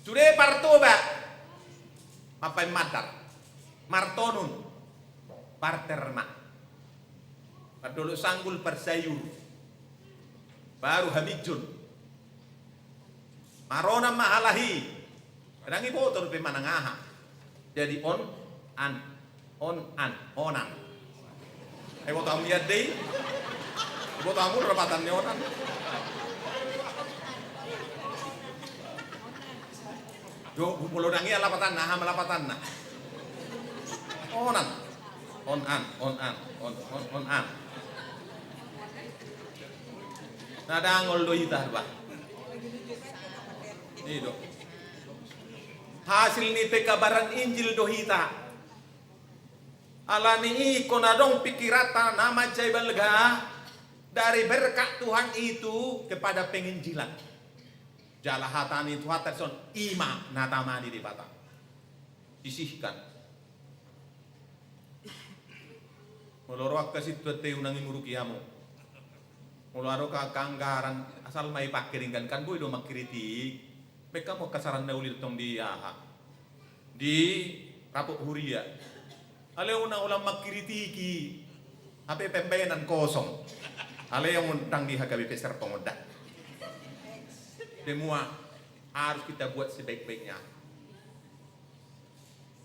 Sude partoba. Mambaen mandar. Martonun. Parter ma. Pardolok sanggul parsayur. Baru haminjon. Maronan ma halak i. Ndang iboto dope manang aha. Jadi on, an. On, an. Onan. Ai boto hamu ian dei. Boto hamu do lapatan ni onan. Jo, molo ndang i lapatanna, aha ma lapatanna? Onan. On an, on an, on, on, on an. Na dangol do hita bah. I do. Hasil ni pekabaran Injil do hita. Alani i ingkon adong pikiranta na mansai balga dari berkat Tuhan itu kepada penginjilan. Jala hata ni Tuhanta dison, i ma na tama ni Debata. Sisihkan. Molo ro angka sintua te unang imuruki hamu. Molo adong angka anggaran asal ma ipake denggan kan boi do mangkritik. Baen hamu angka saran na uli tong di aha. Di rapot huria. Alai unang holan mangkritiki. Hape pembaenan kosong. Alai unang di H K B P Serpong on da. Semua harus kita buat sebaik-baiknya.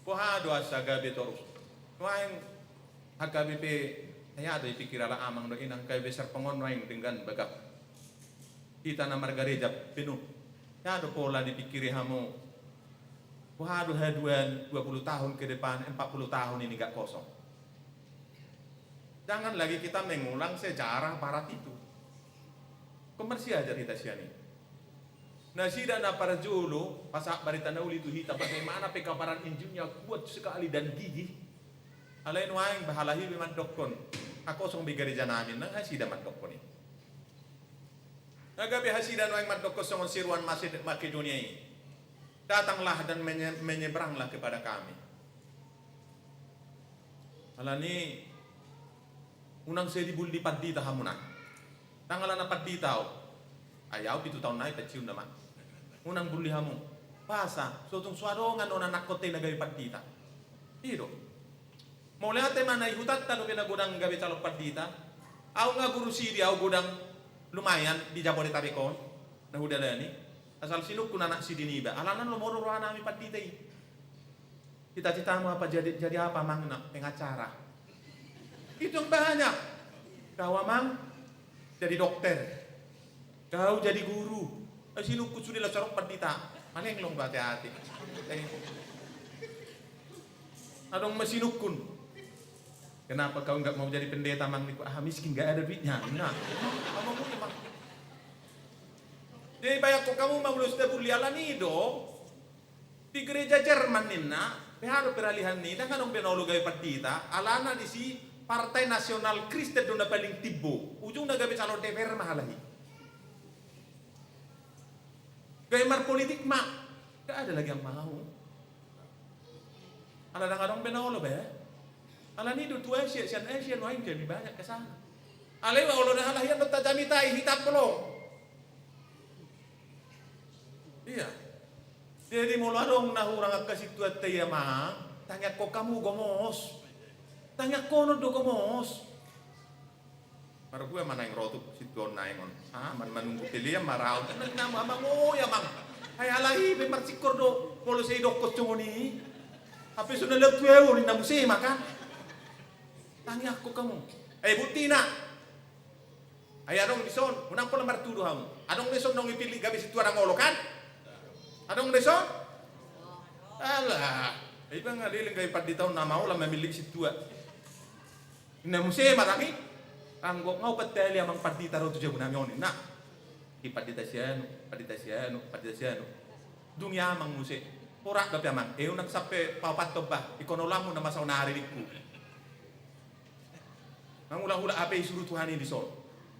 Boha do asa gabe torus. Nuaeng H K B P, ai aha do ipikir halak amang dohot inang H K B P Serpong on nuaeng denggan bagak. Hita na margareja penuh. Nda do pola dipikiri hamu, boha do haduan dua puluh tahun ke depan, empat puluh tahun ini nggak kosong. Jangan lagi kita mengulang sejarah barat itu. Ingkon marsiajar hita sian i. Nasida na parjolo pasahat barita na uli tu hita, bagaimana pekabaran Injilnya kuat sekali dan gigih. Alai nuaeng ba halak i be mandokkon, ah, kosong be gareja nami, nang hasida mandokkon i. Nang gabe hasida nuaeng mandokkon songon seruan Mase-, Makedonia i. Datanglah dan menye-, menyeberanglah kepada kami. Alani, unang sai dibulli pandita hamuna. Ndang alana pandita au. Ai au pitu taon nai pensiun nama. Unang bulli hamu. Boasa, so tung so adong annon anakkon te na gabe pandita. I do. Mauliate ma na i hutanta dope na godang gabe calon pandita. Au nga guru sidi, au godang lumayan di Jabodetabek on na hudalani. Asal sinungkun anak sidi niba. Alana lomo do roha nami pandita i. Cita-citamu apa jadi, jadi apa, Amang? Na pengacara. Itu yang banyak. Kau, Amang, jadi dokter. Kau jadi guru. Eh, sinungkun sude laos adong pandita. Malenglong do ate-ate. Eh. Adong ma sinungkun. Kenapa kau nggak mau jadi pendeta, Amang? Ningku, ah, miskin, nggak ada duitnya. Nah, Amang, Amang, Amang. Jadi, bayangkon hamu, Amang, ulos da bulli alani do. Di gereja Jerman ninna, pe haro peralihan ni, ndang adong be na olo gabe pandita, alana disi Partai Nasional Kristen do na paling timbo, ujungna gabe calon D P R ma halak i. Gabe marpolitik ma, nggak ada lagi yang mau. Ala ndang adong be na olo be. Alani do tu Asia, sian Asia nuaeng jadi banyak ke sana. Alai olo na halak i, annon tajamita i, hita pe olo. Iya. Jadi molo adong na hurang angka sintuanta i, Amang, tangiangkon hamu gomos. Tangiangkonon do gomos. Marhua ma naeng ro tu sintua on naeng on. Ah, man-, manunggu pelean ma raut. Nang namu, Amang, oi, Amang. Ai halak i pe marsingkor do. Molo sai dokkon songon i. Hape so na laho tu ahu ninna muse ma kan. Tangiangkon hamu. Eh, buktina. Ai adong dison, unang pola martudu hamu. Adong dison naung dipillit gabe sintua na olo kan? Adong dison? Alah, iba nga leleng gabe pandita on na maol, na mamillit sintua. Ninna muse ma tangi, anggo nga hupatali, Amang, pandita ro tu jabu nami on, ninna. I pandita si anu, pandita si anu, pandita si anu. Dung i, Amang, muse. Horas dope, Amang. Eh, unang sampe paopathon bah. Ingkon oloanmu nama saonari, ningku. Mangulahula hape isuru Tuhan i dison.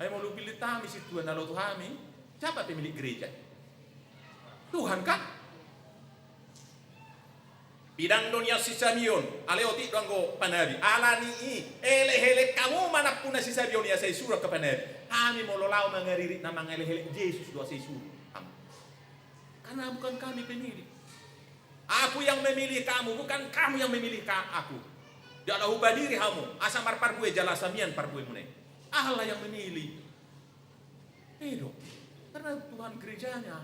Ai molo pillit hami sintua na laho tu hami, siapa pemilik gereja? Tuhan kan? Pidang do nian si Simeon, alai otik do anggo panabi. Alani i, elek-elek hamu ma nampuna si Simeon i asa isuru angka panabi. Hami molo laho mangaririt na mangelekelek Jesus do asa isuru hamu. Karena bukan kami pemilik. Aku yang memilih kamu, bukan kamu yang memilih ka-, aku. Jala hubadiri hamu, asa marparbue jala asa mian parbuemuna i. Allah yang memilih. I do. Karena Tuhan gerejanya.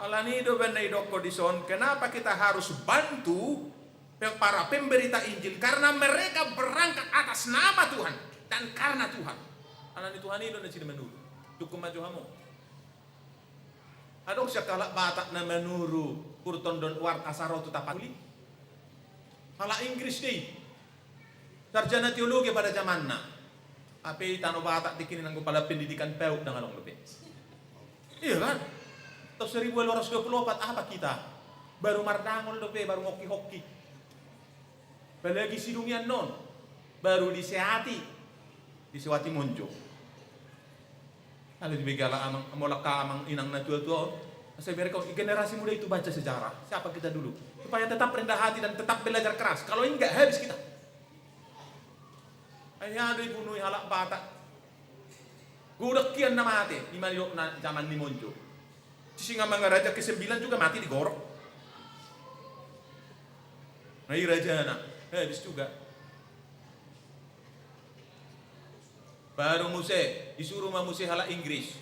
Alani i do umbahen na idokkon dison, kenapa kita harus bantu pe-, para pemberita Injil? Karena mereka berangkat atas nama Tuhan dan karena Tuhan. Alani Tuhan i do na sini menurut. Cukup maju hamu. Adong sian halak Batak na manuru hurtondon wart asa ro tu Tapanuli. Halak Inggris do i. Sarjana teologi pada zamanna. Hape i tano Batak tingki ni nanggo pala pendidikan PAUD ndang adong dope. Iya kan? Tahun seribu dua ratus dua puluh empat apa kita? Baru mardangol dope, baru ngongki-ngongki. Apalagi sidung i annon, baru disehati, disehati Monjo. Lalu dibege halak amang, molo angka amang inang na tua-tua on, asa ibereng hamu, generasi muda itu baca sejarah, siapa kita dulu, supaya tetap rendah hati dan tetap belajar keras. Kalau enggak, habis kita. Ai aha do ibunui halak Batak. Godang hian na mate, ima didok na zaman ni Monjo. Sisingamangaraja kesembilan juga mati digorok. Na i rajana, habis juga. Baru muse, disuru ma muse halak Inggris.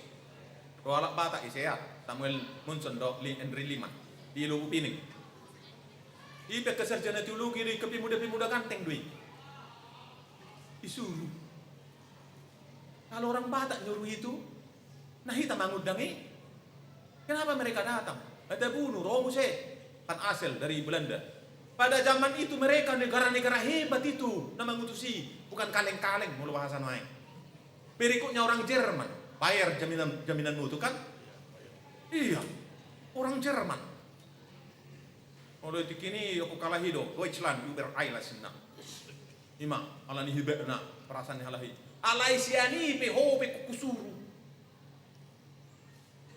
Ro halak Batak, iseat, Samuel Monson dohot Henry Lima. Di Lubupining. I pe angka sarjana teologi do i, angka pemuda-pemuda ganteng do i. Disuru. Kalau orang Batak nyuruh itu, na hita mangundang i. Kenapa mereka datang? Ada bunuh, ro muse. Kan asal dari Belanda. Pada zaman itu mereka negara-negara hebat itu na mangutus i, bukan kaleng-kaleng molo bahasa nuaeng. Berikutnya orang Jerman, bayar jaminan, jaminan mutu kan? Iya, orang Jerman. Molo di tingki i, aku kalahi do, Deutschland, über alles na. Ima, alani hebatna, perasaan ni halahi. Alai sian i pe ho pe kusuru.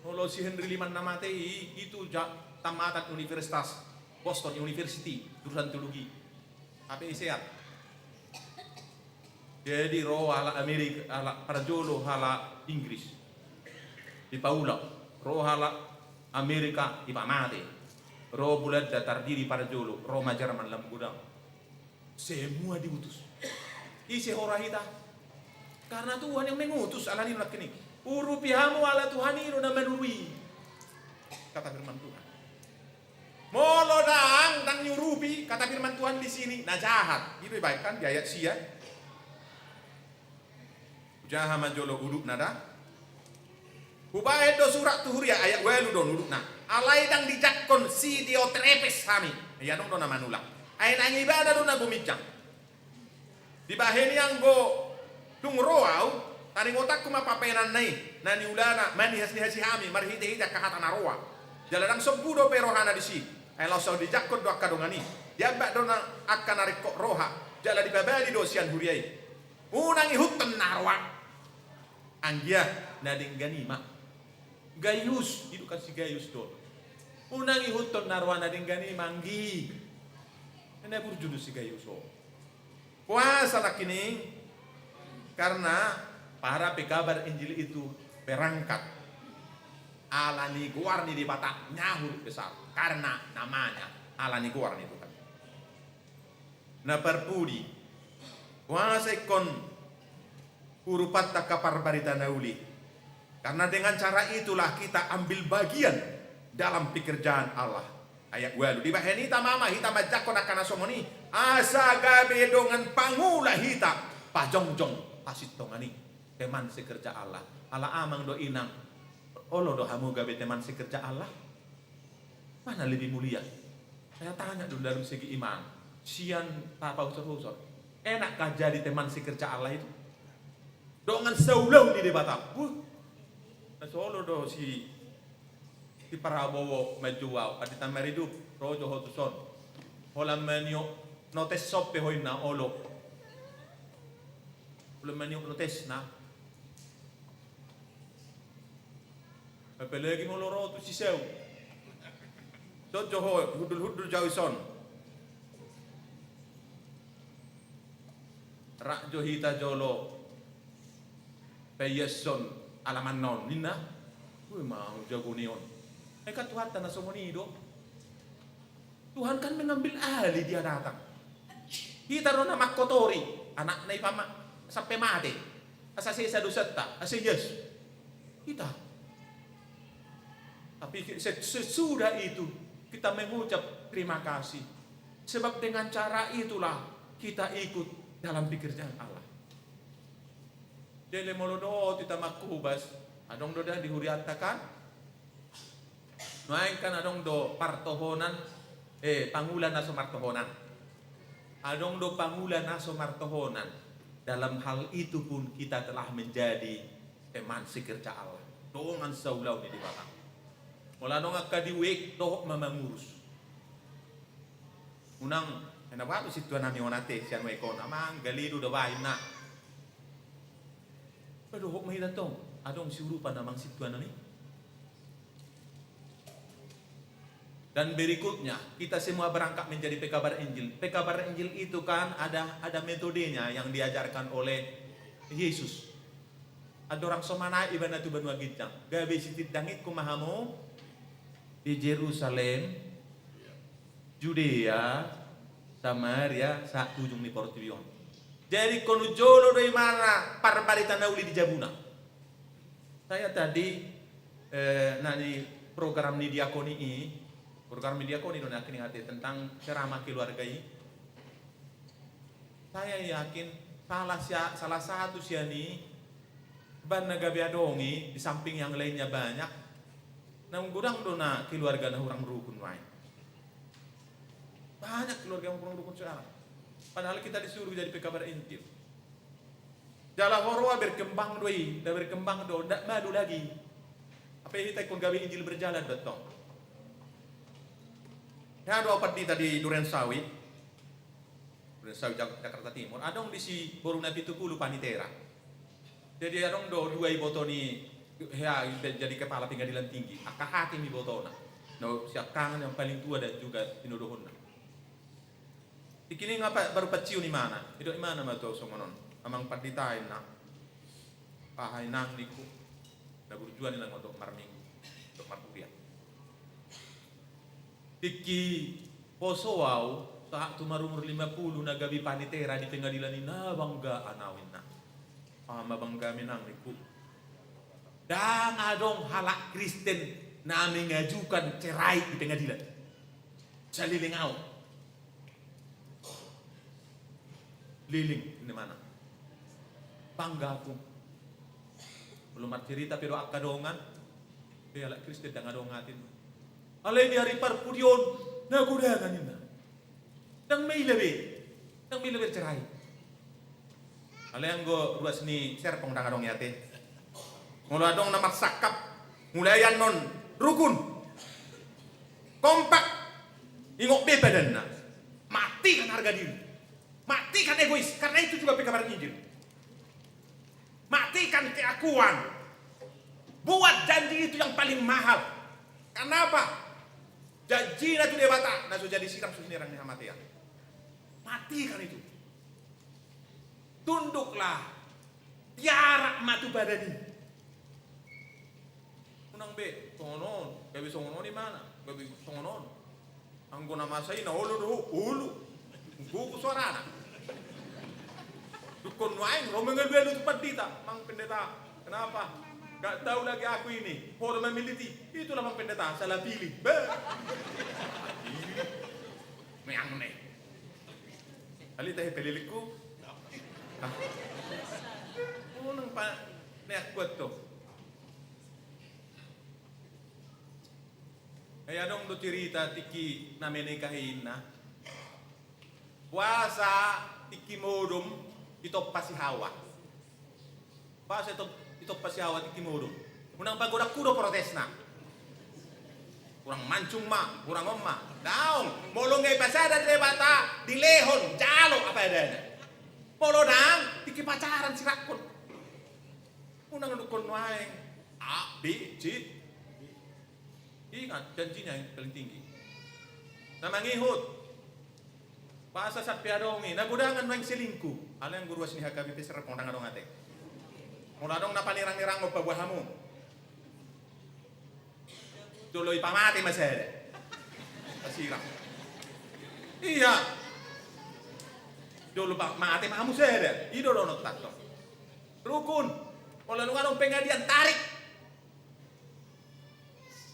Molo si Henry Lehman na mate i, itu ja tamatan Universitas Boston University, jurusan teologi. Hape i sehat. Jadi ro halak Amerika, halak parjolo halak Inggris. Dipaulak, ro halak Amerika dipamate. Ro Bulanda tardidi parjolo, ro ma Jerman lam godang. Semua diutus. Ise ho ra hita? Karena Tuhan yang mengutus, alani nangkin i. Urupi hamu ala Tuhan i do na manurui. Kata firman Tuhan. Molo ndang, ndang niurupi, kata firman Tuhan di sini, na jahat. I do dibaen kan di ayat sia. Hujaha ma jolo udutna da. Hubaen do surat tu huria, ayat ualu do udutna. Alai ndang dijangkon si Diotrepes hami. Ia adong do na manulak. Ai nang ibana do na guminjang. Dibahen i anggo dung ro ahu, taringotanku ma papaenanna i, na niulana, manihasnihasi hami, marhitehite angka hata na roa. Jala ndang sombu dope rohana disi. Ai laos ahu dijangkon do angka dongan i. Diambak do na angka na ringkot roha. Jala dipabali do sian huria i. Unang ihuthon na roa. Anggia na denggan i ma. Gaius, idukan si Gaius do. Unang ihuthon na roa na denggan i ma anggi. Na burju do si Gaius on. Puasa nangkin i, karena para pekabar Injil itu berangkat alani goar ni Debata, nyaur besar, karena namanya, alani goar ni Tuhan. Na parpudi, puasa ingkon urupanta angka parbarita na uli. Karena dengan cara itulah kita ambil bagian dalam pekerjaan Allah. Ayat ualu. Dibahen i tama ma hita manjangkon angka na songon i, asa gabe dongan pangula hita pajongjong hasintongan i. Teman sekerja Allah. Ala amang dohot inang, olo do hamu gabe teman sekerja Allah? Mana lebih mulia? Saya tanya dulu dalam segi iman. Sian tapausor-usor. Enakkah jadi teman sekerja Allah itu? Dongan saulaon ni Debata. Buh. Na so olo do si, si Prabowo manjou ahu, Pandita Maridup, ro jo ho tuson. Holan maniop notes on pe ho inna, olo. Holan maniop notes na. Apalagi molo ro tu si Sau. Son jo ho, hundul-hundul jo ahu dison. Rap jo hita jolo paiashon alamanna on, ninna. Ue, mau jago ni on. Ai kan Tuhanta na songon i do. Tuhan kan mengambil alih, dia datang. Hita do na mangkotori anakna i pama-, sampe mate. Asa sesa dosanta, asa ias. Hita. Tapi se-, sesudah itu kita mengucap terima kasih. Sebab dengan cara itulah kita ikut dalam pekerjaan Allah. Jadi molo dohot hita mangkobas, adong do da di hurianta kan? Nuaeng kan adong do partohonan, eh, pangula na so martohonan. Adong do pangula na so martohonan. Dalam hal itu pun kita telah menjadi teman sekerja Allah. Dongan saulaon ni Debata. Molo adong angka di U E, dohot ma mangurus. Unang, ena batu sintua nami on ate, sian U E on, amang, gale do da baen na. Padohot ma hita tong, adong siurupan amang sintua nami. Dan berikutnya, kita semua berangkat menjadi pekabar Injil. Pekabar Injil itu kan ada, ada metodenya yang diajarkan oleh Yesus. Andorang so manaek ibana tu banua ginjang, gabe sitindangkon ma hamu di Jerusalem, Judea, Samaria, sahat tu ujung ni portibi on. Jadi ingkon jolo do ibana parbarita na uli di jabuna. Saya tadi, eh, na di program ni diakoni i, program ni diakoni do na kini ate tentang ceramah keluarga i. Saya yakin salah sia-, salah satu sian i Baen na gabe adong i, di samping yang lainnya banyak, naung godang do na keluarga na hurang rukun nuaeng. Banyak keluarga yang kurang rukun sekarang. Padahal kita disuruh jadi pekabar Injil. Jala huroha berkembang do i, nda berkembang do, nda malu lagi. Hape hita ingkon gabe Injil berjalan do tong. Hea do au pandita di Durensawi. Durensawi, Jak-, Jakarta Timur. Adong disi boru na pitu pulu panitera. Jadi adong do dua iboto ni, hea, jadi kepala pengadilan tinggi. Angka hakim ibotona. Na siangkangan yang paling tua dan juga tinodohonna. Tingki ni nga pa-, baru paciu ni imana. Didok imana ma tu au songon on. Amang pandita, inna. Aha, inang, ningku. Na burju an, inna, nga dok marminggu, dok markuria. Tingki poso au, sahat tu marumur lima pulu, na gabe panitera di pengadilan i, na bangga au, inna. Aha ma banggami, inang, ningku. Ndang adong halak Kristen na mengajukan cerai di pengadilan. Saleleng au. Leleng, inna imana. Bangga au. Molo marcerita pe dohot angka dongan, pe halak Kristen ndang adong atik. Alai di ari parpudi on, na godang, inna. Ndang maila be. Ndang maila be cerai. Alai anggo ruas ni serpong ndang adong i ate. Molo adong na marsangkap, mulai annon rukun, kompak, ingot be padanna. Matikan harga diri. Matikan egois, karena itu juga pekabaran Injil. Matikan keakuan. Buat janji itu yang paling mahal. Kenapa? Janjina tu Debata, na so jadi sirang, so hinirang ni hamatean. Matikan itu. Tunduklah. Piara ma tu padan i. Unang be songon on, gabe songon on imana, gabe songon on. Anggo na masa i na olo do, olo. Gogo suarana. Dungkon nuaeng ro mangalualu tu pandita, Mang Pendeta. Kenapa? Nggak tahu lagi aku ini. Ho do mamiliti. Itulah Mang Pendeta, salah pilih. Be. Meang ne. Alai tahe pelilingku. Hah? Unang pa neak kuat to. Ai adong do cerita tingki na menikahi inna. Puasa tingki modom ditompa si Hawa. Puasa ditom-, ditompa si Hawa tingki modom. Unang pagodangku do protesna. Kurang mancung ma, kurang on ma. Daong, molo nga ipasada Debata, dilehon, jalo apa adanya. Molo ndang, tingki pacaran sirakkon. Unang dungkon nuaeng. A, B, C. Ingat, janjinya yang paling tinggi. Na mangihut. Puasa sampe adong i, na godangan nuaeng selingkuh. Alai anggo ruas ni H K B P serpong ndang adong ate. Molo adong na panirang-niranghon paboa hamu. Jolo ipamate ma sada. Pasirang. Iya. Jolo pa-, mate ma hamu sada. I do dohononta tong. Rukun. Molo nunga adong pengadilan, tarik.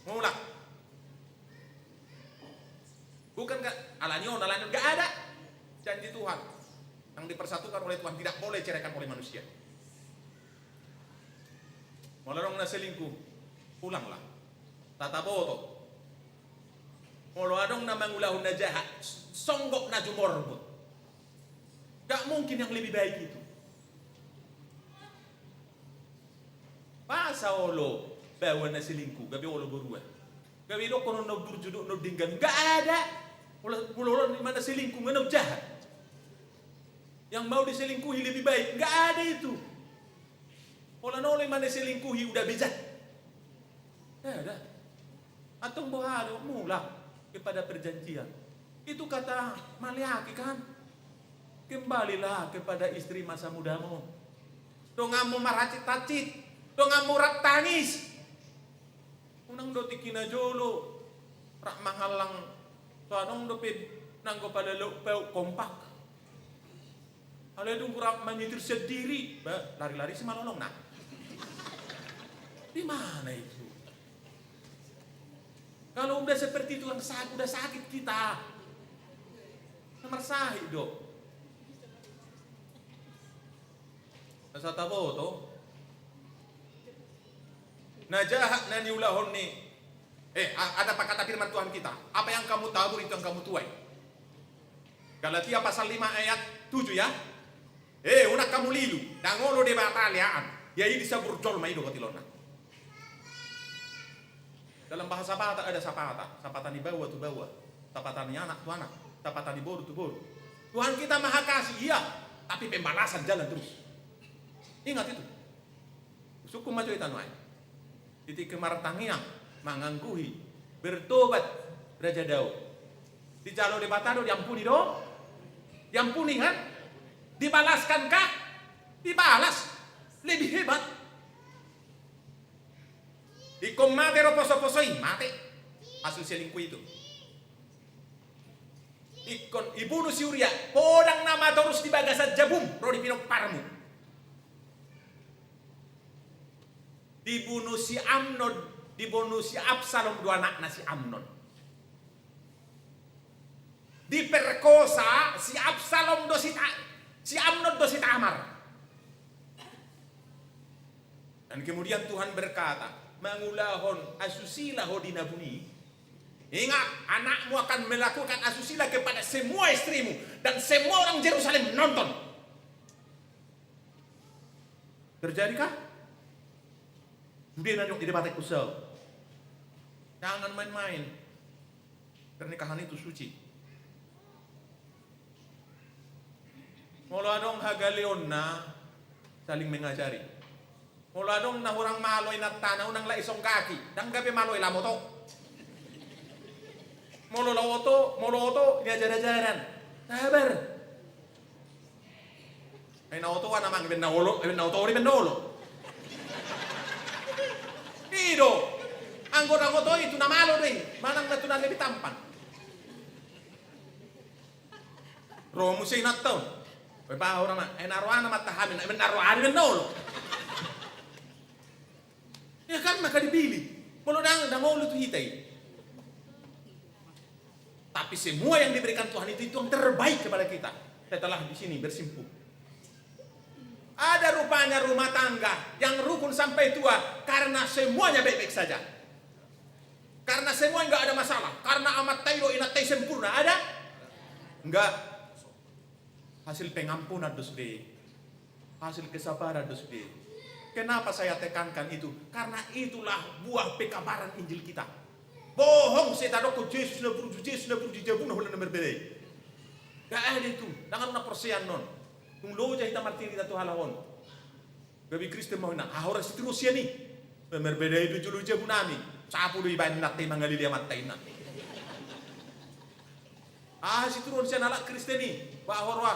Mulak. Bukan ka-, alani on, alani on, nggak ada janji Tuhan. Yang dipersatukan oleh Tuhan tidak boleh ceraikan oleh manusia. Molo adong na selingkuh, pulanglah. Tataboto. Molo adong na mangulahon na jahat, songgop na jumorbut. Nggak mungkin yang lebih baik itu. Masa olo baoa na selingkuh, gabe olo borua. Gabe idokkon on na burju dohot na denggan. Nggak ada. Olo, olo, olo, di mana selingkuh, mana jahat. Yang mau diselingkuhi lebih baik. Nggak ada itu. Olo, olo, di mana selingkuhi udah bejat. Nggak ada. Antong boha do, mulak kepada perjanjian. Itu kata maleaki kan. Kembalilah kepada istri masa mudamu. Donganmu marhacit-hacit, donganmu rap tangis. Unang do tingki na jolo rap mangallang, so adong dope nanggo pala lauk pauk kompak. Alai dung rap manyitir sendiri, ba, lari-lari si malolong na. Di mana itu? Kalau udah seperti itu, orang sakit, udah sakit kita. Na marsahit do. Na sataboto, Na jahat na niulahon ni, eh, a-, ada pakata firman Tuhan kita, apa yang kamu tabur itu yang kamu tuai. Galatia pasal lima ayat tujuh ya. Eh, unang hamu lilu, ndang olo Debata leaan. Ia i disabur jolma i do gotilonna. Dalam bahasa Batak ada sapata, sapata ni baoa tu baoa, sapata ni anak tu anak, sapata ni boru tu boru. Tuhan kita maha kasih, iya, tapi pembalasan jalan terus. Ingat itu. Sungkun ma jo hita nuaeng. Di tingki martangiang, mangangguhi, bertobat Raja Daud. Dijalo Debata do, diampuni do? Diampuni kan? Dibalaskan kah? Dibalas. Lebih hebat. Ingkon mate do poso-poso i, mate. Hasil selingkuh itu. Ingkon ibunu si Uria, podang nama torus di bagasan jabum, ro di pinomparmu. Dibunu si Amnon, dibunu si Absalom do anakna si Amnon. Diperkosa si Absalom do si Ta-, si Amnon do si Tamar. Dan kemudian Tuhan berkata, mangulahon asusila ho di na buni. Ingat, anakmu akan melakukan asusila kepada semua istrimu dan semua orang Jerusalem nonton. Terjadikah? Sude na nidok ni Debata ingkon so. Jangan main-main. Pernikahan itu suci. Molo adong hagaleonna, saling mengajari. Molo adong na hurang malo inantana, unang lae songgaki, ndang gabe malo i, lam oto. Molo lam oto, molo oto, niajar-ajaran. Sabar. Ai na oto on amang, ibaen na olo, ibaen na oto on, ibaen na olo. I do. Anggo na oto i tu na malo do i, manang na tu na lebih tampan. Ro muse inanta on. Pe paho nama, ai na rohana ma tahamin, ibaen na rohana, ibaen na olo. Ya kan, maka dipilih. Molo ndang, ndang olo tu hita i. Tapi semua yang diberikan Tuhan itu, itu yang terbaik kepada kita. Setelah di sini bersimpuh. Ada rupanya rumah tangga yang rukun sampai tua karena semuanya baik-baik saja. Karena semua nggak ada masalah. Karena amanta i do inanta i sempurna. Ada? Nggak. Hasil pengampunan do sude. Hasil kesabaran do sude. Kenapa saya tekankan itu? Karena itulah buah pekabaran Injil kita. Bohong setan, dokkon Jesus na burju, Jesus na burju, jabuna holan na marbadai. Nggak ada itu. Ndang adong na porsea annon. Tung loja hita martirita tu halak on. Gabe Kristen ma ho inna, aha holan situru sian i? Marbadai do jolo jabunami. Sapu do ibaen inanta i, mangalili amanta i inna. Aha situruon sian halak Kristen i? Ba ho roha.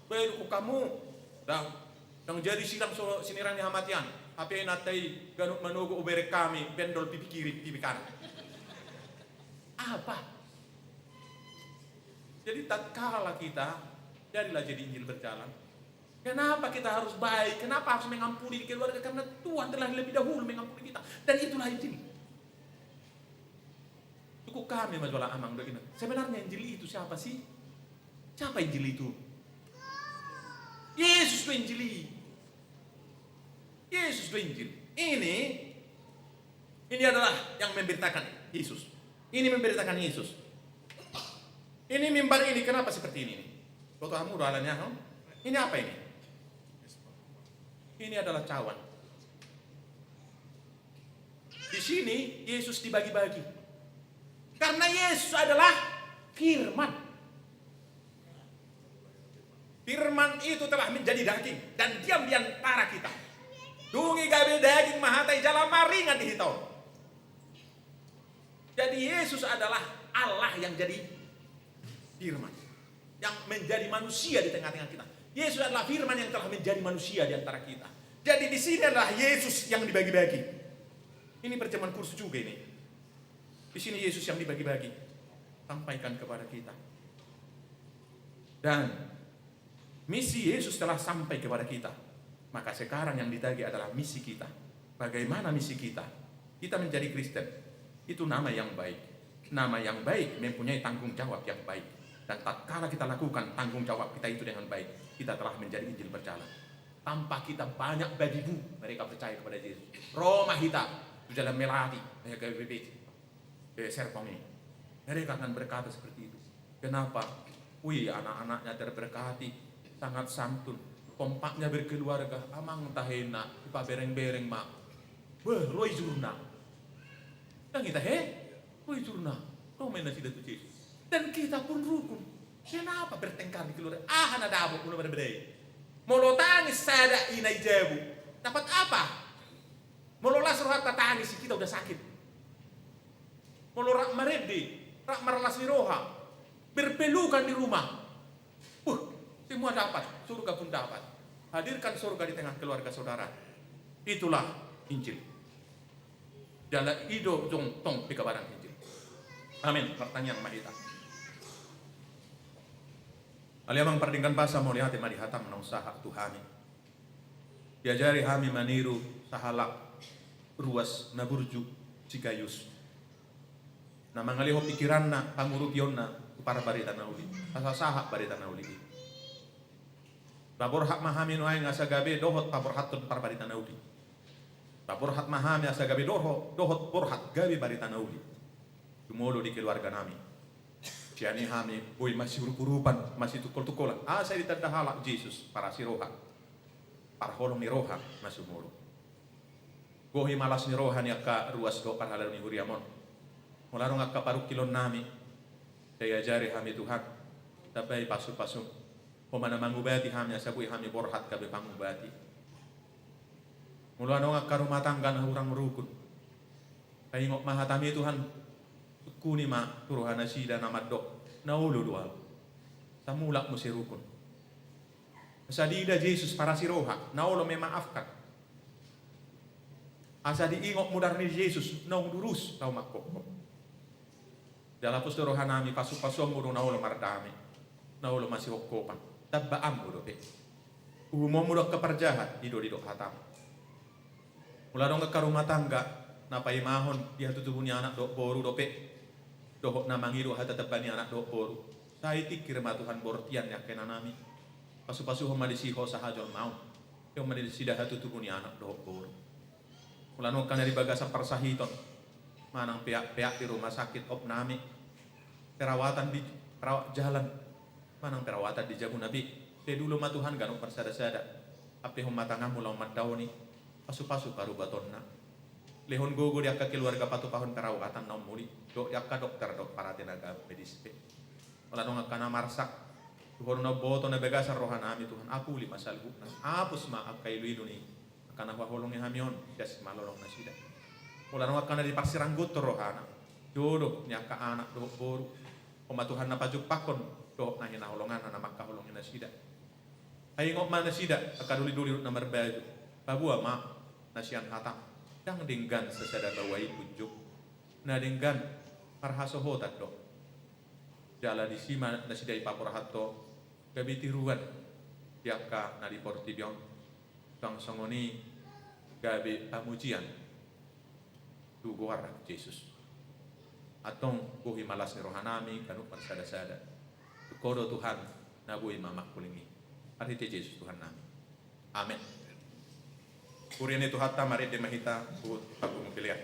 Ba, dungkon hamu. Ndang, ndang jadi sirang so sinirang ni hamatean. Hape inanta i ganup manogot, ubereng hami, bendol pipi kiri, pipi kanan. Apa? Jadi tatkala kita, jadilah jadi Injil berjalan. Kenapa kita harus baik? Kenapa harus mengampuni di keluarga? Karena Tuhan telah lebih dahulu mengampuni kita. Dan itulah Injil. Cukup kami menjual amang do inna. Sebenarnya Injil itu siapa sih? Siapa Injil itu? Yesus do Injil i. Yesus do Injil. Ini, ini adalah yang memberitakan Yesus. Ini memberitakan Yesus. Ini mimbar ini kenapa seperti ini? Foto hamu do alani aha? Ini apa ini? Ini adalah cawan. Di sini Yesus dibagi-bagi. Karena Yesus adalah firman. Firman itu telah menjadi daging dan diam di antara kita. Dung i gabe daging ma hata i jala maringan di hita on. Jadi Yesus adalah Allah yang jadi firman, yang menjadi manusia di tengah-tengah kita. Yesus adalah firman yang telah menjadi manusia di antara kita. Jadi di sini adalah Yesus yang dibagi-bagi. Ini perjamuan kudus juga ini. Di sini Yesus yang dibagi-bagi, sampaikan kepada kita. Dan misi Yesus telah sampai kepada kita. Maka sekarang yang ditagih adalah misi kita. Bagaimana misi kita? Kita menjadi Kristen. Itu nama yang baik. Nama yang baik mempunyai tanggung jawab yang baik. Dan tatkala kita lakukan tanggung jawab kita itu dengan baik, kita telah menjadi Injil berjalan. Tanpa kita banyak babi bu, mereka percaya kepada Yesus. Ro ma hita. Tu jalan melati, eh, gabe bebeci. Eh, serpong i. Mereka akan berkata seperti itu. Kenapa? Wih, anak-anaknya terberkati, sangat santun, kompaknya berkeluarga, amang tahe na, dipabereng-bereng ma. Beh, ro ijurna. Dang i tahe, ro ijurna. Ro ma nasida tu Jesus. Dan kita pun rukun. Kenapa bertengkar di keluarga? Aha na dapot molo marbadai? Molo tangis sada ina i jabu. Dapat apa? Molo las rohanta tangis, kita udah sakit. Molo rap marende, rap marlas ni roha, berpelukan di rumah. Uh, semua dapat, surga pun dapat. Hadirkan surga di tengah keluarga saudara. Itulah Injil. Jala i do jong tong pekabaran Injil. Amin. Martangiang ma hita. Ale Amang pardenggan basa, mauliate ma di hataM naung sahat tu hami. Diajari hami maniru sahalak ruas na burju si Gayus, na mangalehon pikiranna, pangurupionna tu parbarita na uli, asa sahat barita na uli i. Paborhat ma hami nuaeng asa gabe dohot paborhathon parbarita na uli. Paborhat ma hami asa gabe doho-, dohot borhat gabe barita na uli. Jumolo di keluarganami. Sian i hami boi masiurupurupan, masitungkoltungkolan. Asa ditanda halak Jesus, parasi roha, parholong ni roha na sumurung. Gohi ma las ni roha ni angka ruas dohot parhalado ni huriaM on. Molo adong angka parungkilonnami, sai ajari hami Tuhan, tambai pasupasu. Ho ma na mangubati hami asa boi hami borhat gabe pangubati. Molo adong angka rumah tangga na hurang rukun, sai ingot ma hataMi Tuhan, sungkuni ma tu roha nasida na mandok, na olo do ahu. Asa mulak muse rukun. Asa diida Jesus parasi roha, na olo memaafkan. Asa diingot mudar ni Jesus, naung durus, naung mangkophop. Jala pos do rohanami, pasupasuonMu do na olo mardame, na olo masihophopan, tambaanMu dope. UhumonMu do angka parjahat, i do didok hataM. Molo adong angka rumah tangga na paimahon di hatutubu ni anak dohot boru dope, dohot na mangido hata tamba ni anak dohot boru, sai tingkir ma Tuhan bortian ni angka inanami. Pasupasuhon ma disi hosa hajolmaon, lehon ma nasida hatutubu ni anak dohot boru. Molo adong angka na di bagasan parsahiton, manang peak-peak di rumah sakit opname, perawatan di, perawat jalan, manang perawatan di jabuna be, sai diulo ma Tuhan ganup marsada-sada. Ampehon ma tanganMu laho mandaoni, pasupasu parubatonna. Lehon gogo di angka keluarga patupahon perawatan na ummuli, dohot di angka dokter dohot para tenaga medis pe. Molo adong angka na marsak, tu ho do na umboto na bagasan rohanami Tuhan, apuli ma saluhutna, apus ma angka iluilu ni angka na huhaholongi hami on, das ma holong nasida. Molo adong angka na diparsiranggothon rohana, jodoh ni angka anak dohot boru, ho ma Tuhan na pajumpangkon dohot na hinaholonganna na mangkaholongi nasida. Ai ingot ma nasida angka doli-doli dohot na marbaju, paboa ma na sian hataM, ndang denggan sasada baoa i punjung, na denggan parhasohotan do. Jala disi ma nasida i paborhat Ho, gabe tiruan di angka na di portibi on, suang songon i gabe pamujian tu goar Jesus. Antong gohi ma las ni rohanami ganup marsada-sada. Tu Ho do Tuhan na boi mamangkulingi. Marhite Jesus Tuhannami. Amen. Huria ni Tuhanta, marende ma hita tu papungu pelean.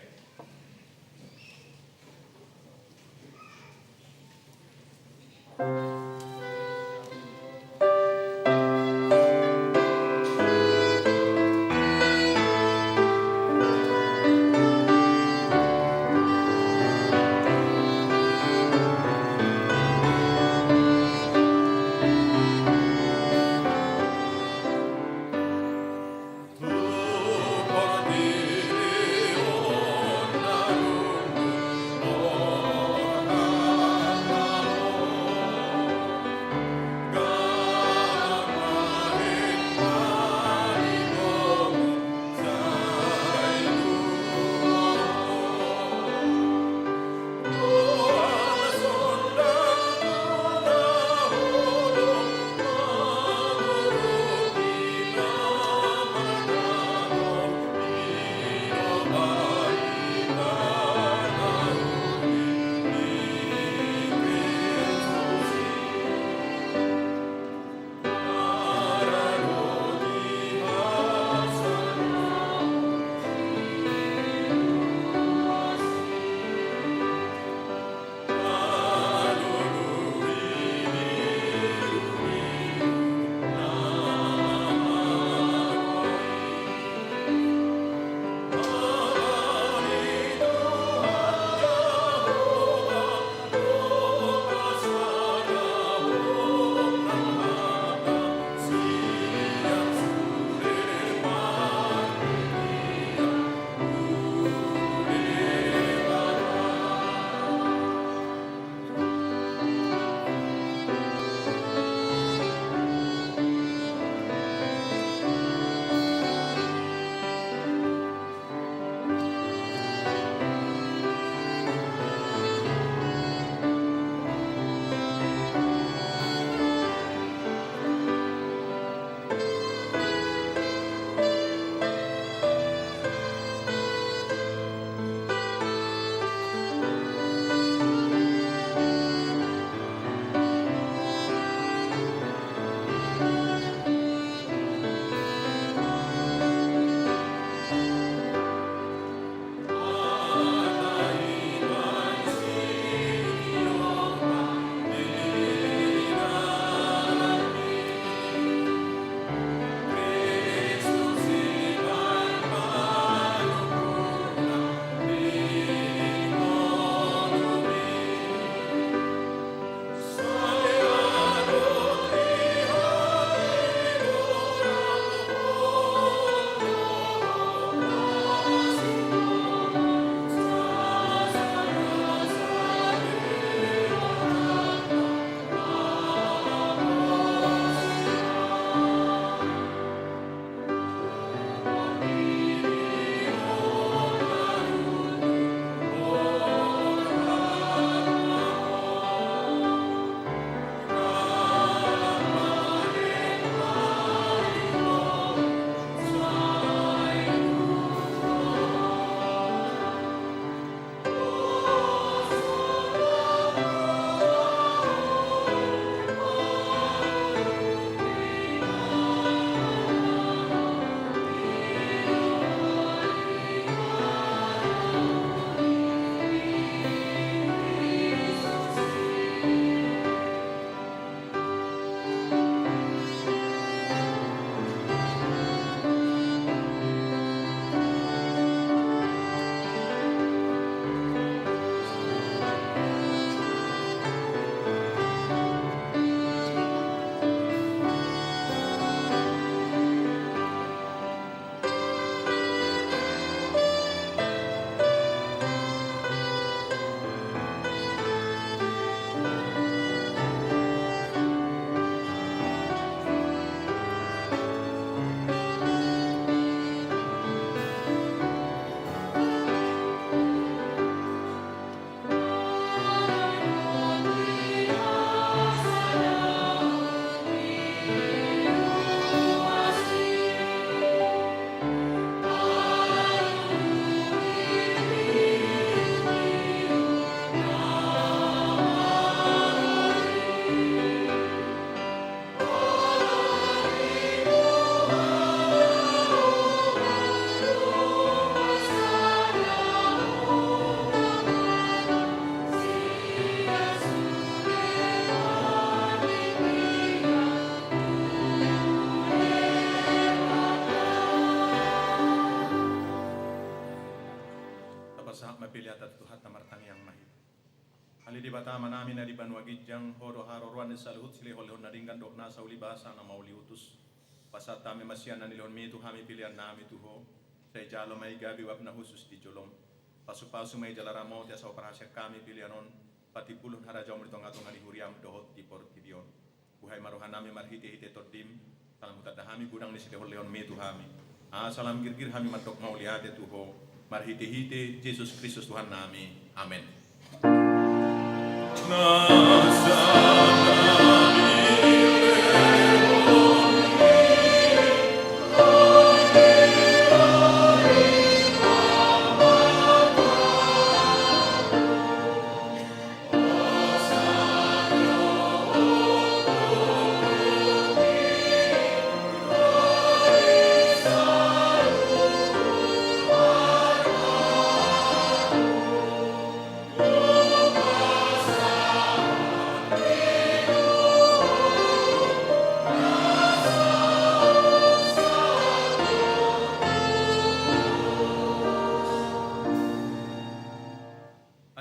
Mapelean hata tu Tuhanta, martangiang ma hita. Ale Debata Amanami na di banua ginjang, Ho do haroroan ni saluhut silehonlehon na denggan dohot nasa ulibasa na mauliutus. Pasahat hami ma sian na nilehonMi tu hami peleannami tu Ho. Sai jalo ma i gabe uap na hushus di jolom. Pasupasu ma i jala ramoti asa huparhaseang hami pelean on patimbulhon harajaonMu di tongatonga ni huriaM dohot di portibi on. Buhai ma rohanami marhitehite TondiM, sai lam hutanda hami godang ni silehonlehonMi tu hami. Asa lam girgir hami mandok mauliate tu Ho, marhitehite Jesus Kristus Tuhannami. Amen.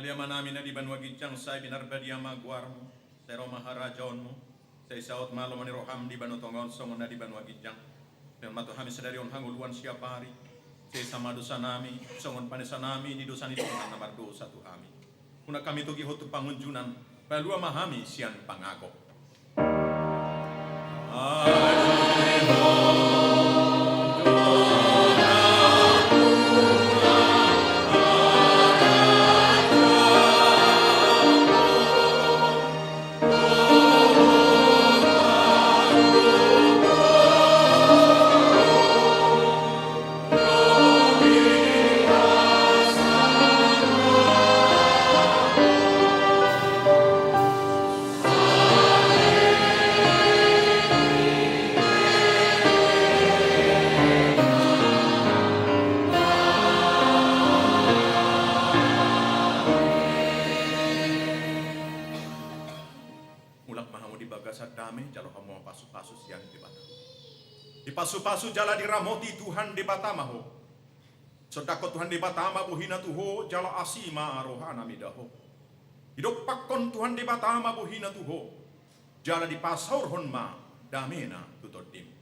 Ale Amanami na di banua ginjang, sai pinarbadia ma goarMu, sai ro ma harajaonMu, sai saut ma lomo ni rohaM di banua tonga on songon na di banua ginjang. Lehon ma tu hami sadari on hangoluan siapari, sesa ma dosanami songon panesanami di dosa ni dongan na mardosa tu hami. Unang hami togihon tu pangunjunan, palua ma hami sian pangago. Mulak ma hamu di bagasan dame, jalo hamu ma pasupasu sian Debata. Dipasupasu jala diramoti Tuhan Debata ma ho. Sondanghon Tuhan Debata ma bohiNa tu ho, jala asi ma rohaNa mida ho. Didompakhon Tuhan Debata ma bohiNa tu ho, jala dipasaorhon ma dameNa tu tondim.